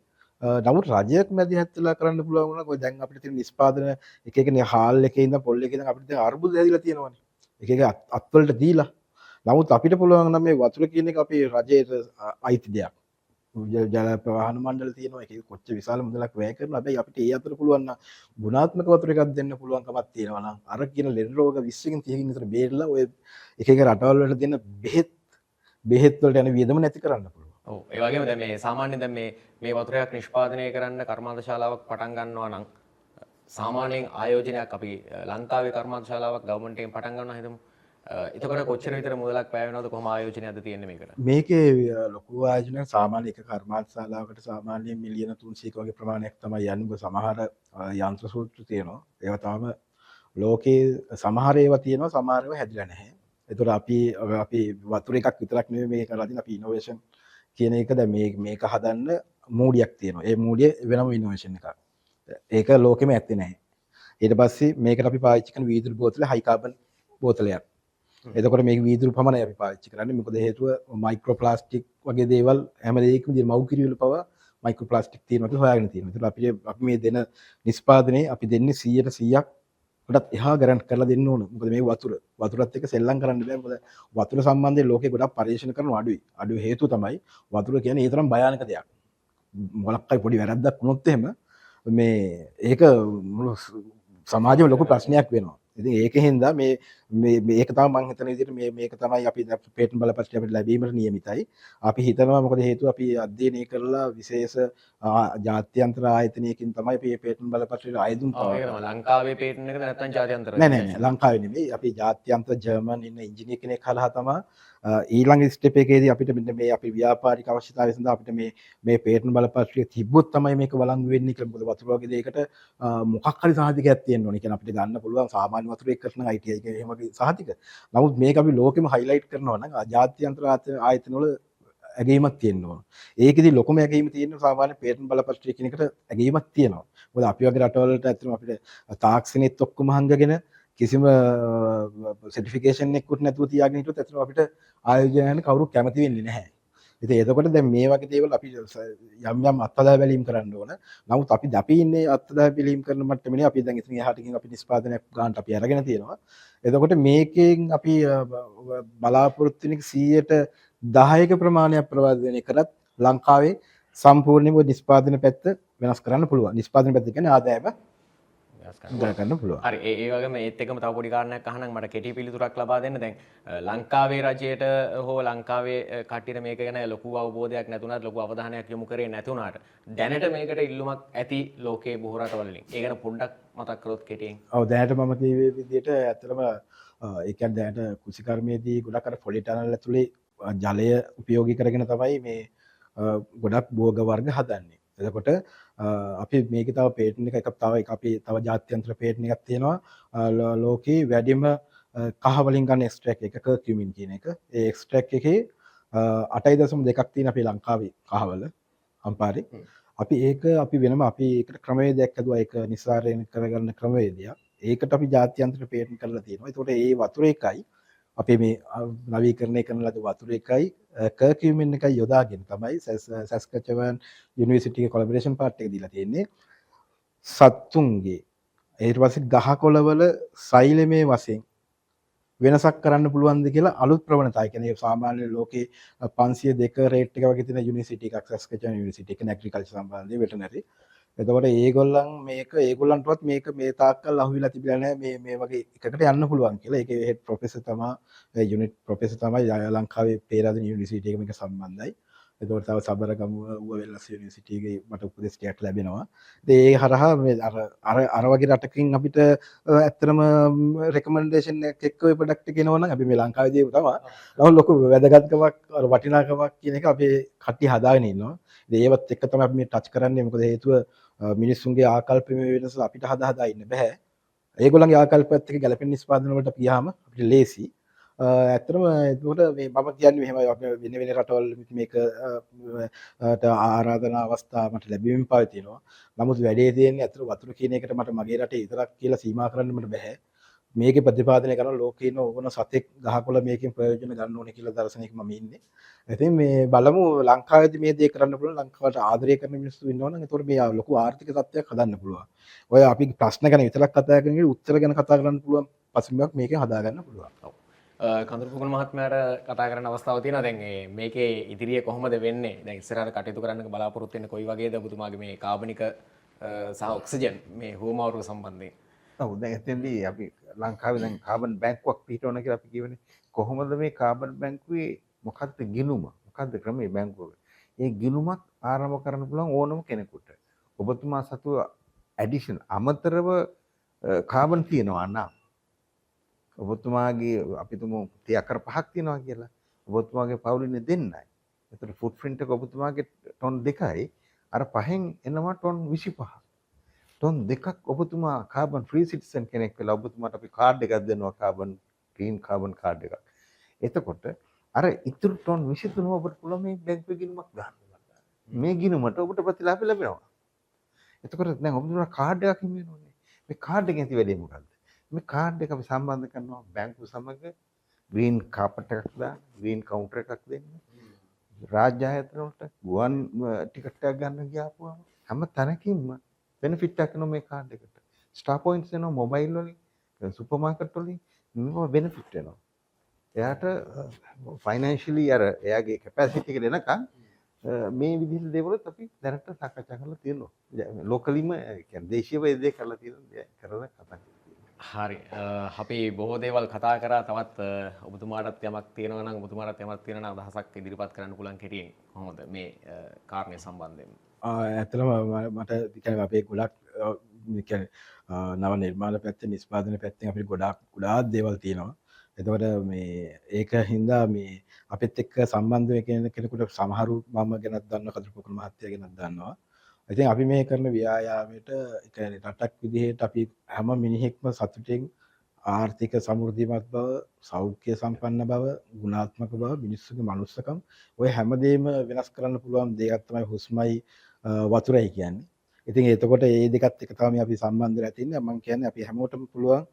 නමුත් රජයක් මැදිහත් වෙලා කරන්න පුළුවන් වුණා. කොයි දැන් අපිට තියෙන නිෂ්පාදන එක එක නේ හාල් එකේ ඉඳන් පොල් එකේ ඉඳන් අපිට දැන් අර්බුද හැදිලා තියෙනවනේ. එක එක අත්වලට දීලා. නමුත් අපිට පුළුවන් නම් මේ වතුර කියන එක අපේ රජයට අයිති දෙයක්. ජල ප්‍රවාහන මණ්ඩල තියෙනවා. ඒක කොච්චර විශාල මුදලක් වැය කරනවා. හැබැයි අපිට ඒ අතර පුළුවන් නම් ගුණාත්මක වතුර එකක් දෙන්න පුළුවන්කමක් තියෙනවා නම් අර කියන ලෙඩ රෝග 20කින් 30කින් විතර බේරලා ඔය එක එක රටවල් වලට දෙන බෙහෙත් වලට යන වියදම නැති කරන්න පුළුවන්. ඔව්, ඒ වගේම දැන් මේ සාමාන්‍යයෙන් දැන් මේ වතුර එකක් නිෂ්පාදනය කරන්න කර්මාන්ත ශාලාවක් පටන් ගන්නවා නම් සාමාන්‍යයෙන් ආයෝජනයක් අපි ලංකාවේ කර්මාන්ත ශාලාවක් ගවර්න්මන්ට් එකෙන් පටන් ගන්නවා හිතමු. එතකොට කොච්චර විතර මුදලක් වැය වෙනවද, කොහොම ආයෝජනයක්ද තියෙන්නේ මේකට? මේකේ ලොකු ආයෝජනයක් සාමාන්‍ය එක කර්මාන්ත ශාලාවකට සාමාන්‍යයෙන් මිලියන 300ක වගේ ප්‍රමාණයක් තමයි යන්නේ. මොකද සමහර යන්ත්‍ර සූත්‍ර තියෙනවා. ඒවා තාම ලෝකේ සමහර ඒවා තියෙනවා, සමහර ඒවා හැදිලා නැහැ. ඒතකොට අපි අපි වතුර එකක් විතරක් නෙවෙයි මේක කරලා තියෙන්නේ. අපි ඉනෝවේෂන් කියන එක දැන් මේක හදන්න මූඩියක් තියෙනවා. ඒ මූඩිය වෙනම ඉනෝවේෂන් එකක්. ඒක ලෝකෙම ඇත්තේ නැහැ. ඊට පස්සේ මේකට අපි පාවිච්චි කරන වීදුරු බෝතලේ හයි කාබන් බෝතලයක්. එතකොට මේක වීදුරු පමණයි අපි පාවිච්චි කරන්නේ. මොකද හේතුව මයික්‍රෝ ප්ලාස්ටික් වගේ දේවල් හැම දෙයකම තියෙන මව් කිරි වල පවා මයික්‍රෝ ප්ලාස්ටික් තියෙනවා කියලා හොයාගෙන තියෙනවා. ඒතකොට අපි මේ දෙන නිෂ්පාදනයේ අපි දෙන්නේ 100%ක් ගොඩක් එහා ගැරන්ට් කරලා දෙන්න ඕන. මොකද මේ වතුරත් එක්ක සෙල්ලම් කරන්න බෑ. මොකද වතුර සම්බන්ධයෙන් ලෝකේ ගොඩක් පර්යේෂණ කරන අඩුයි. අඩුව හේතුව තමයි වතුර කියන්නේ ඒ තරම් භයානක දෙයක්. මොකක් හරි පොඩි වැරද්දක් වුණොත් එහෙම මේ ඒක මුළු සමාජෙම ලොකු ප්‍රශ්නයක් වෙනවා. ඉතින් ඒක හින්දා මේ මේ මේක තමයි මං හිතන විදිහට මේ මේක තමයි අපි පේටන්ට් බලපත්‍රය අපිට ලැබීමට නියමිතයි. අපි හිතනවා මොකද හේතුව අපි අධ්‍යයනය කරලා විශේෂ ජාත්‍යන්තර ආයතනයකින් තමයි අපි මේ පේටන්ට් බලපත්‍රයට අයදුම් ඔව්, ඒක තමයි. ලංකාවේ පේටන්ට් එකද නැත්නම් ජාත්‍යන්තර? නෑ නෑ නෑ, ලංකාවේ නෙමෙයි. අපි ජාත්‍යන්තර ජර්මන් ඉන්න ඉංජිනේර කෙනෙක් හරහා තමයි ඊළඟ ස්ටෙප් එකේදී අපිට මෙන්න මේ අපි ව්‍යාපාරික අවශ්‍යතාවය සඳහා අපිට මේ මේ පේටන්ට් බලපත්‍රය තිබ්බොත් තමයි මේක වළංගු වෙන්නේ කියලා. මොකද වතුර වගේ දෙයකට මොකක් හරි සහතිකයක් තියෙන්න ඕනේ. ඒ කියන්නේ අපිට ගන්න පුළුවන් සාමාන්‍ය වතුර එකකට නම් ITI එකේ එහෙම වගේ සහතික. නමුත් මේක අපි ලෝකෙම හයිලයිට් කරනවා නම් ජාත්‍යන්තර ආයතන වල ඇගීමක් තියෙන්න ඕන. ඒකෙදි ලොකුම ඇගීම තියෙන සාමාන්‍ය පේටන්ට් බලපත්‍රය කියන එකට ඇගීමක් තියෙනවා. මොකද අපි වගේ රටවල් වලට ඇත්තටම අපිට තාක්ෂණෙත් ඔක්කොම හංගගෙන කිසිම සර්ටිෆිකේෂන් එකකුත් නැතුව තියාගෙන හිටියොත් ඇත්තටම අපිට ආයෝජන කවුරු කැමති වෙන්නේ නැහැ. ඉතින් එතකොට දැන් මේ වගේ දේවල් අපි යම් යම් අත්හදා බැලීම් කරන්න ඕන. නමුත් අපි ඉන්නේ අත්හදා බැලීම් කරන මට්ටමේ. අපි දැන් ඉතින් එහාට ගිහින් අපි නිෂ්පාදනයක් ගන්නට අපි අරගෙන තියෙනවා. එතකොට මේකෙන් අපි බලාපොරොත්තු වෙන 10%ක ප්‍රමාණයක් ප්‍රවර්ධනය කරත් ලංකාවේ සම්පූර්ණයෙන්ම නිෂ්පාදන පැත්ත වෙනස් කරන්න පුළුවන්. නිෂ්පාදන පැත්ත කියන්නේ ආදායම වෙනස් කරන්න කරන්න පුළුවන්. හරි, ඒ වගේම ඒත් එක්කම තව පොඩි කාරණයක් අහනම් මට කෙටි පිළිතුරක් ලබා දෙන්න. දැන් ලංකාවේ රජයට හෝ ලංකාවේ කට්ටියට මේක ගැන ලොකු අවබෝධයක් නැතුණත්, ලොකු අවධානයක් යොමු කරේ නැතුණාට දැනට මේකට ඉල්ලුමක් ඇති ලෝකයේ බොහෝ රටවල් වලින්. ඒ ගැන පොඩ්ඩක් මතක් කරොත් කෙටියෙන්. ඔව්, දැනට මම කියවේ විදිහට ඇත්තටම ඒ කියන්නේ දැනට කෘෂිකර්මයේදී ගොඩක් අර පොලි ටනල් ඇතුලේ ජලය උපයෝගී කරගෙන තමයි මේ ගොඩක් භෝග වර්ග හදන්නේ. එතකොට අපි මේකේ තව පේටන්ට් එකක් තව එක අපි තව ජාත්‍යන්තර පේටන්ට් එකක් තියෙනවා. ලෝකේ වැඩිම කහ වලින් ගන්න එක්ස්ට්‍රැක්ට් එක කර්කියුමින් කියන එක. ඒ එක්ස්ට්‍රැක්ට් එකේ 8.2ක් තියෙන අපේ ලංකාවේ කහවල අම්පාරේ. අපි ඒක අපි වෙනම අපි ඒකට ක්‍රමවේදයක් හදුවා. ඒක නිස්සාරණය කරගන්න ක්‍රමවේදයක්. ඒකට අපි ජාත්‍යන්තර පේටන්ට් කරලා තියෙනවා. ඒතකොට ඒ වතුර එකයි අපේ මේ නවීකරණය කරන ලද වතුර එකයි කර්කියුමින් එකයි යොදාගෙන තමයි සැස්කචවන් යුනිවර්සිටි එකේ කොලැබොරේෂන් පාර්ට් එක දීලා තියෙන්නේ. සත්තුන්ගේ ඊට පස්සේ ගහකොළවල සෛලමය වශයෙන් වෙනසක් කරන්න පුළුවන්ද කියලා අලුත් ප්‍රවණතා. ඒ කියන්නේ සාමාන්‍ය ලෝකේ 502 රේට් එක වගේ තියෙන යුනිවර්සිටි එකක් සැස්කචවන් යුනිවර්සිටි එක ඇග්‍රිකල්චර් සම්බන්ධයෙන් වෙටනරි. එතකොට ඒගොල්ලන් මේක ඒගොල්ලන්ටවත් මේක මේ තාක්කල් අහුවිලා තිබිලා නැහැ මේ මේ වගේ එකකට යන්න පුළුවන් කියලා. ඒකේ හෙඩ් ප්‍රොෆෙසර් තමා, යුනිට් ප්‍රොෆෙසර් තමයි ලංකාවේ පේරාදෙණිය යුනිවර්සිටි එක මේක සම්බන්ධයි. එතකොට තව සබරගමුව ඌව වෙල්ලස් යුනිවර්සිටි එකේ මට උපදෙස් ටිකක් ලැබෙනවා. ඉතින් ඒ හරහා මේ අර අර අර වගේ රටකින් අපිට ඇත්තටම රෙකමෙන්ඩේෂන් එකක් එක්ක ඔය ප්‍රොඩක්ට් එක එනවා නම් අපි මේ ලංකාවේදී තමයි. නමුත් ලොකු වැදගත්කමක් අර වටිනාකමක් කියන එක අපේ කට්ටිය හදාගෙන ඉන්නවා. ඉතින් ඒවත් එක්ක තමයි අපි මේ ටච් කරන්නේ. මොකද හේතුව මිනිස්සුන්ගේ ආකල්පමය වෙනස අපිට හදා හදා ඉන්න බෑ. ඒගොල්ලන්ගේ ආකල්පයත් එක්ක ගැලපෙන නිෂ්පාදන වලට අපි ගියාම අපිට ලේසි. ඇත්තටම එතකොට මේ මම කියන්නේ මෙහෙමයි, අපි වෙන වෙන රටවල් මේක ආරාධනා අවස්ථා මට ලැබීමෙන් පවතිනවා. නමුත් වැඩේ තියෙන්නේ ඇත්තට වතුර කියන එකට මට මගේ රටේ විතරක් කියලා සීමා කරන්න මට බෑ. මේකේ ප්‍රතිපාදනය කරන ලෝකේ ඉන්න ඕන සතෙක් ගහකොළ මේකෙන් ප්‍රයෝජන ගන්න ඕනේ කියලා දර්ශනයක මම ඉන්නේ. ඉතින් මේ බලමු ලංකාවේදී මේ දේ කරන්න පුළුවන්, ලංකාවට ආදරය කරන මිනිස්සු ඉන්නවා නම් ඒතකොට මේ ලොකු ආර්ථික තත්ත්වයක් හදන්න පුළුවන්. ඔය අපි ප්‍රශ්න ගැන විතරක් කතා කරන උත්තර ගැන කතා කරන්න පුළුවන් පසුබිමක් මේකෙන් හදාගන්න පුළුවන්. ඔව්. කඳුරු පුගුණ මහත්මයාට කතා කරන්න අවස්ථාව තියෙනවා. දැන් මේකේ ඉදිරිය කොහොමද වෙන්නේ? දැන් ඉස්සරහට කටයුතු කරන්න බලාපොරොත්තු වෙන්නේ කොයි වගේද ඔබතුමාගේ මේ කාබනික සහ ඔක්සිජන් මේ හුවමාරුව සම්බන්ධයෙන්? ඔව්, දැන් එතෙන්දී අපි ලංකාවේ දැන් කාබන් බැංකුවක් පිහිටවන කියලා අපි කියවනේ. කොහොමද මේ කාබන් බැංකුවේ මොකද්ද ගිණුම? මොකද්ද ක්‍රමේ බැංකුවක? ඒ ගිණුමක් ආරම්භ කරන්න පුළුවන් ඕනම කෙනෙකුට. ඔබතුමා සතුව ඇඩිෂන් අමතරව කාබන් තියෙනවා නම් ඔබතුමාගේ අපි තුමු තේ අකර 5ක් තියෙනවා කියලා. ඔබතුමාගේ පවුලේ ඉන්නේ දෙන්නයි. එතකොට ෆුට්ප්‍රින්ට් එක ඔබතුමාගේ ටොන් 2යි. අර පහෙන් එනවා ටොන් 25. ටොන් 2ක් ඔබතුමා කාබන් ෆ්‍රී සිටිසන් කෙනෙක් වෙලා ඔබතුමාට අපි කාඩ් එකක් දෙනවා, කාබන් ග්‍රීන් කාබන් කාඩ් එකක්. එතකොට අර ඉතුරු ටොන් 23 ඔබට පුළුවන් මේ බැංකුවේ ගිණුමක් ගන්න. මේ ගිණුමට ඔබට ප්‍රතිලාභ ලැබෙනවා. එතකොට දැන් ඔබතුමාට කාඩ් එකක් හිමි වෙනවනේ. මේ කාඩ් එකෙන් ඇති වැඩේ මොකද්ද? මේ කාඩ් එක අපි සම්බන්ධ කරනවා බැංකු සමග ග්‍රීන් කාපට් එකක් දාන්න, ග්‍රීන් කවුන්ටර් එකක් දෙන්න. රාජ්‍ය ආයතන වලට ගුවන් ටිකට් එකක් ගන්න ගියාපුවම හැම තැනකින්ම බෙනිෆිට් එකක් එනවා මේ කාඩ් එකට. ස්ටාර් පොයින්ට්ස් එනවා මොබයිල් වලින්, සුපර් මාකට් වලින් මේවා බෙනිෆිට් වෙනවා. එයාට ෆයිනෑන්ෂියලි අර එයාගේ කැපැසිටි එකට එනකන් මේ විදිහට දේවලුත් අපි දැනට සාකච්ඡා කරලා තියෙනවා. ලෝකලිම ඒ කියන්නේ දේශීයව ඒ දේ කරලා තියෙන දේ කරලා කතා කරලා තියෙනවා. හරි. අපි බොහෝ දේවල් කතා කරා. තවත් ඔබතුමාටත් යමක් තියෙනවා නම් ඔබතුමාටත් යමක් තියෙනවා නම් අදහසක් ඉදිරිපත් කරන්න පුළුවන් කෙටියෙන්. කොහොමද මේ කාරණේ සම්බන්ධයෙන්? ඇත්තටම මට කියන්නේ අපේ ගොඩක් කියන්නේ නව නිර්මාණ පැත්තෙන් නිෂ්පාදන පැත්තෙන් අපිට ගොඩාක් ගොඩාක් දේවල් තියෙනවා. එතකොට මේ ඒක හින්දා මේ අපිත් එක්ක සම්බන්ධ වෙන කෙනෙකුට සමහරු මම ගැනත් දන්නවා, කදුරු පොකුණු මහත්තයා ගැනත් දන්නවා. ඉතින් අපි මේ කරන ව්‍යායාමයට ඒ කියන්නේ රටක් විදිහට අපි හැම මිනිහෙක්ම සතුටින් ආර්ථික සමෘද්ධිමත් බව, සෞඛ්‍ය සම්පන්න බව, ගුණාත්මක බව, මිනිස්සුගේ මනුස්සකම් ඔය හැමදේම වෙනස් කරන්න පුළුවන් දෙයක් තමයි හුස්මයි වතුරයි කියන්නේ. ඉතින් එතකොට මේ දෙකත් එක තමයි අපි සම්බන්ධ වෙලා තින්නේ. මම කියන්නේ අපි හැමෝටම පුළුවන්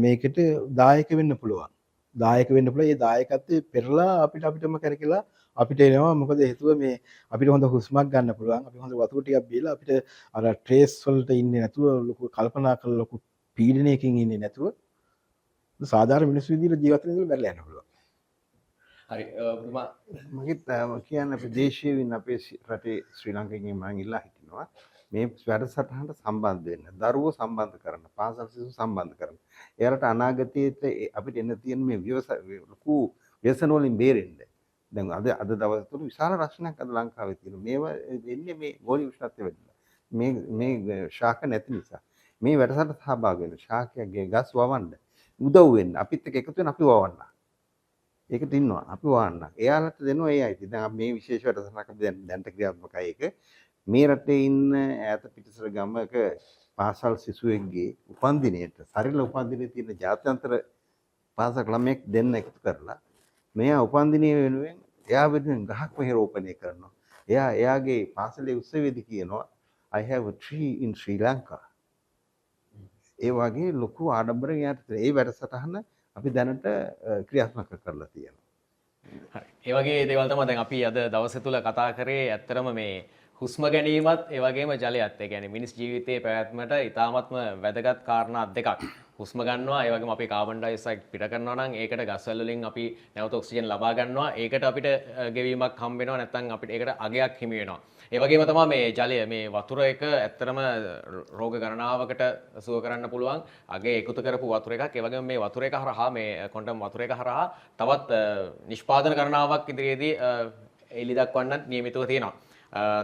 මේකට දායක වෙන්න පුළුවන්. දායක වෙන්න පුළුවන්. ඒ දායකත්වයේ පෙරලා අපිට අපිටම කරකිලා අපිට එනවා. මොකද හේතුව මේ අපිට හොඳ හුස්මක් ගන්න පුළුවන්. අපි හොඳ වතුර ටිකක් බීලා අපිට අර ට්‍රේස් වලට ඉන්නේ නැතුව, ලොකු කල්පනා කරලා ලොකු පීඩනයකින් ඉන්නේ නැතුව සාධාරණ මිනිස්සු විදිහට ජීවත් වෙන ඉඳලා මැරලා යන්න පුළුවන්. හරි. ඔබතුමා මගෙත් කියන්න අපි දේශීය වෙන අපේ රටේ ශ්‍රී ලංකයෙන් මං ඉල්ලා හිටිනවා මේ වැඩසටහනට සම්බන්ධ වෙන්න, දරුවෝ සම්බන්ධ කරන්න, පාසල් සිසු සම්බන්ධ කරන්න. එයාලට අනාගතයේට අපිට එන්න තියෙන මේ ලොකු ව්‍යසන වලින් බේරෙන්න. දැන් අද දවස් තුන විශාල ප්‍රශ්නයක් අද ලංකාවේ තියෙනවා. මේවා එන්නේ මේ ගෝලීය උෂ්ණත්වය වැඩිලා. මේ මේ ශාක නැති නිසා. මේ වැඩසටහන සහභාගී වෙන්න, ශාකයේ ගස් වවන්න, උදව් වෙන්න, අපිත් එක්ක එකතු වෙන අපි වවන්න. ඒකට ඉන්නවා අපි වවන්න. එයාලට දෙනවා ඒ අයිති. දැන් අපි මේ විශේෂ වැඩසටහනක් අපි දැන්ට ක්‍රියාත්මකයි ඒක. මේ රටේ ඉන්න ඈත පිටසර ගමක පාසල් සිසුවෙක්ගේ උපන්දිනයට, සරිල උපන්දිනයේ තියෙන ජාත්‍යන්තර පාසල් ළමයෙක් දෙන්න එකතු කරලා මෙයා උපන්දිනය වෙනුවෙන් එයා වෙනුවෙන් ගහක් මෙහෙ රෝපණය කරනවා. එයා එයාගේ පාසලේ උත්සවයේදී කියනවා I have a tree in Sri Lanka. ඒ වගේ ලොකු ආඩම්බරෙන් එයාට ඒ වැඩසටහන අපි දැනට ක්‍රියාත්මක කරලා තියෙනවා. හරි. ඒ වගේ දේවල් තමයි දැන් අපි අද දවසේ තුල කතා කරේ. ඇත්තටම මේ හුස්ම ගැනීමත් ඒ වගේම ජලයත්, ඒ කියන්නේ මිනිස් ජීවිතයේ පැවැත්මට ඉතාමත්ම වැදගත් කාරණා දෙකක්. හුස්ම ගන්නවා, ඒ වගේම අපි කාබන් ඩයොක්සයිඩ් පිට කරනවා නම් ඒකට ගස්වැල් වලින් අපි නැවත ඔක්සිජන් ලබා ගන්නවා. ඒකට අපිට ගෙවීමක් හම්බ වෙනවා, නැත්නම් අපිට ඒකට අගයක් හිමි වෙනවා. ඒ වගේම තමයි මේ ජලය, මේ වතුර එක ඇත්තටම රෝග ගණනාවකට සුව කරන්න පුළුවන් අගේ එකතු කරපු වතුර එකක්. ඒ වගේම මේ වතුර එක හරහා, මේ ක්වොන්ටම් වතුර එක හරහා තවත් නිෂ්පාදන ගණනාවක් ඉදිරියේදී එළි දක්වන්නත් නියමිතව තියෙනවා.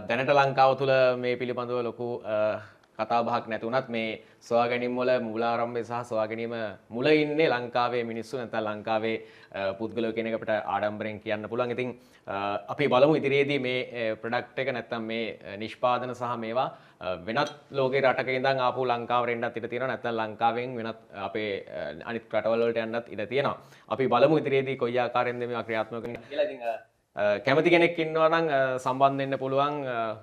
දැනට ලංකාව තුළ මේ පිළිබඳව ලොකු කතා බහක් නැති වුණත් මේ සොයා ගැනීම වල මූලාරම්භය සහ සොයා ගැනීම මුල ඉන්නේ ලංකාවේ මිනිස්සු නැත්නම් ලංකාවේ පුද්ගලයෝ කියන එක අපිට ආඩම්බරෙන් කියන්න පුළුවන්. ඉතින් අපි බලමු ඉදිරියේදී මේ ප්‍රොඩක්ට් එක නැත්නම් මේ නිෂ්පාදන සහ මේවා වෙනත් ලෝකේ රටක ඉඳන් ආපහු ලංකාවට එන්නත් ඉඩ තියෙනවා, නැත්නම් ලංකාවෙන් වෙනත් අපේ අනිත් රටවල් වලට යන්නත් ඉඩ තියෙනවා. අපි බලමු ඉදිරියේදී කොයි ආකාරයෙන්ද මේවා ක්‍රියාත්මක වෙන්නේ කියලා. ඉතින් කැමති කෙනෙක් ඉන්නවා නම් සම්බන්ධ වෙන්න පුළුවන්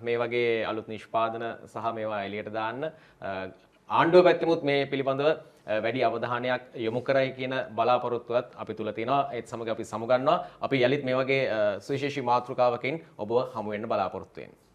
මේ වගේ අලුත් නිෂ්පාදන සහ මේවා එළියට දාන්න. ආණ්ඩුව පැත්තෙමුත් මේ පිළිබඳව වැඩි අවධානයක් යොමු කරයි කියන බලාපොරොත්තුවත් අපි තුල තියෙනවා. ඒත් සමග අපි සමුගන්නවා. අපි යලිත් මේ වගේ සුවිශේෂී මාතෘකාවකින් ඔබව හමු වෙන්න බලාපොරොත්තු වෙනවා.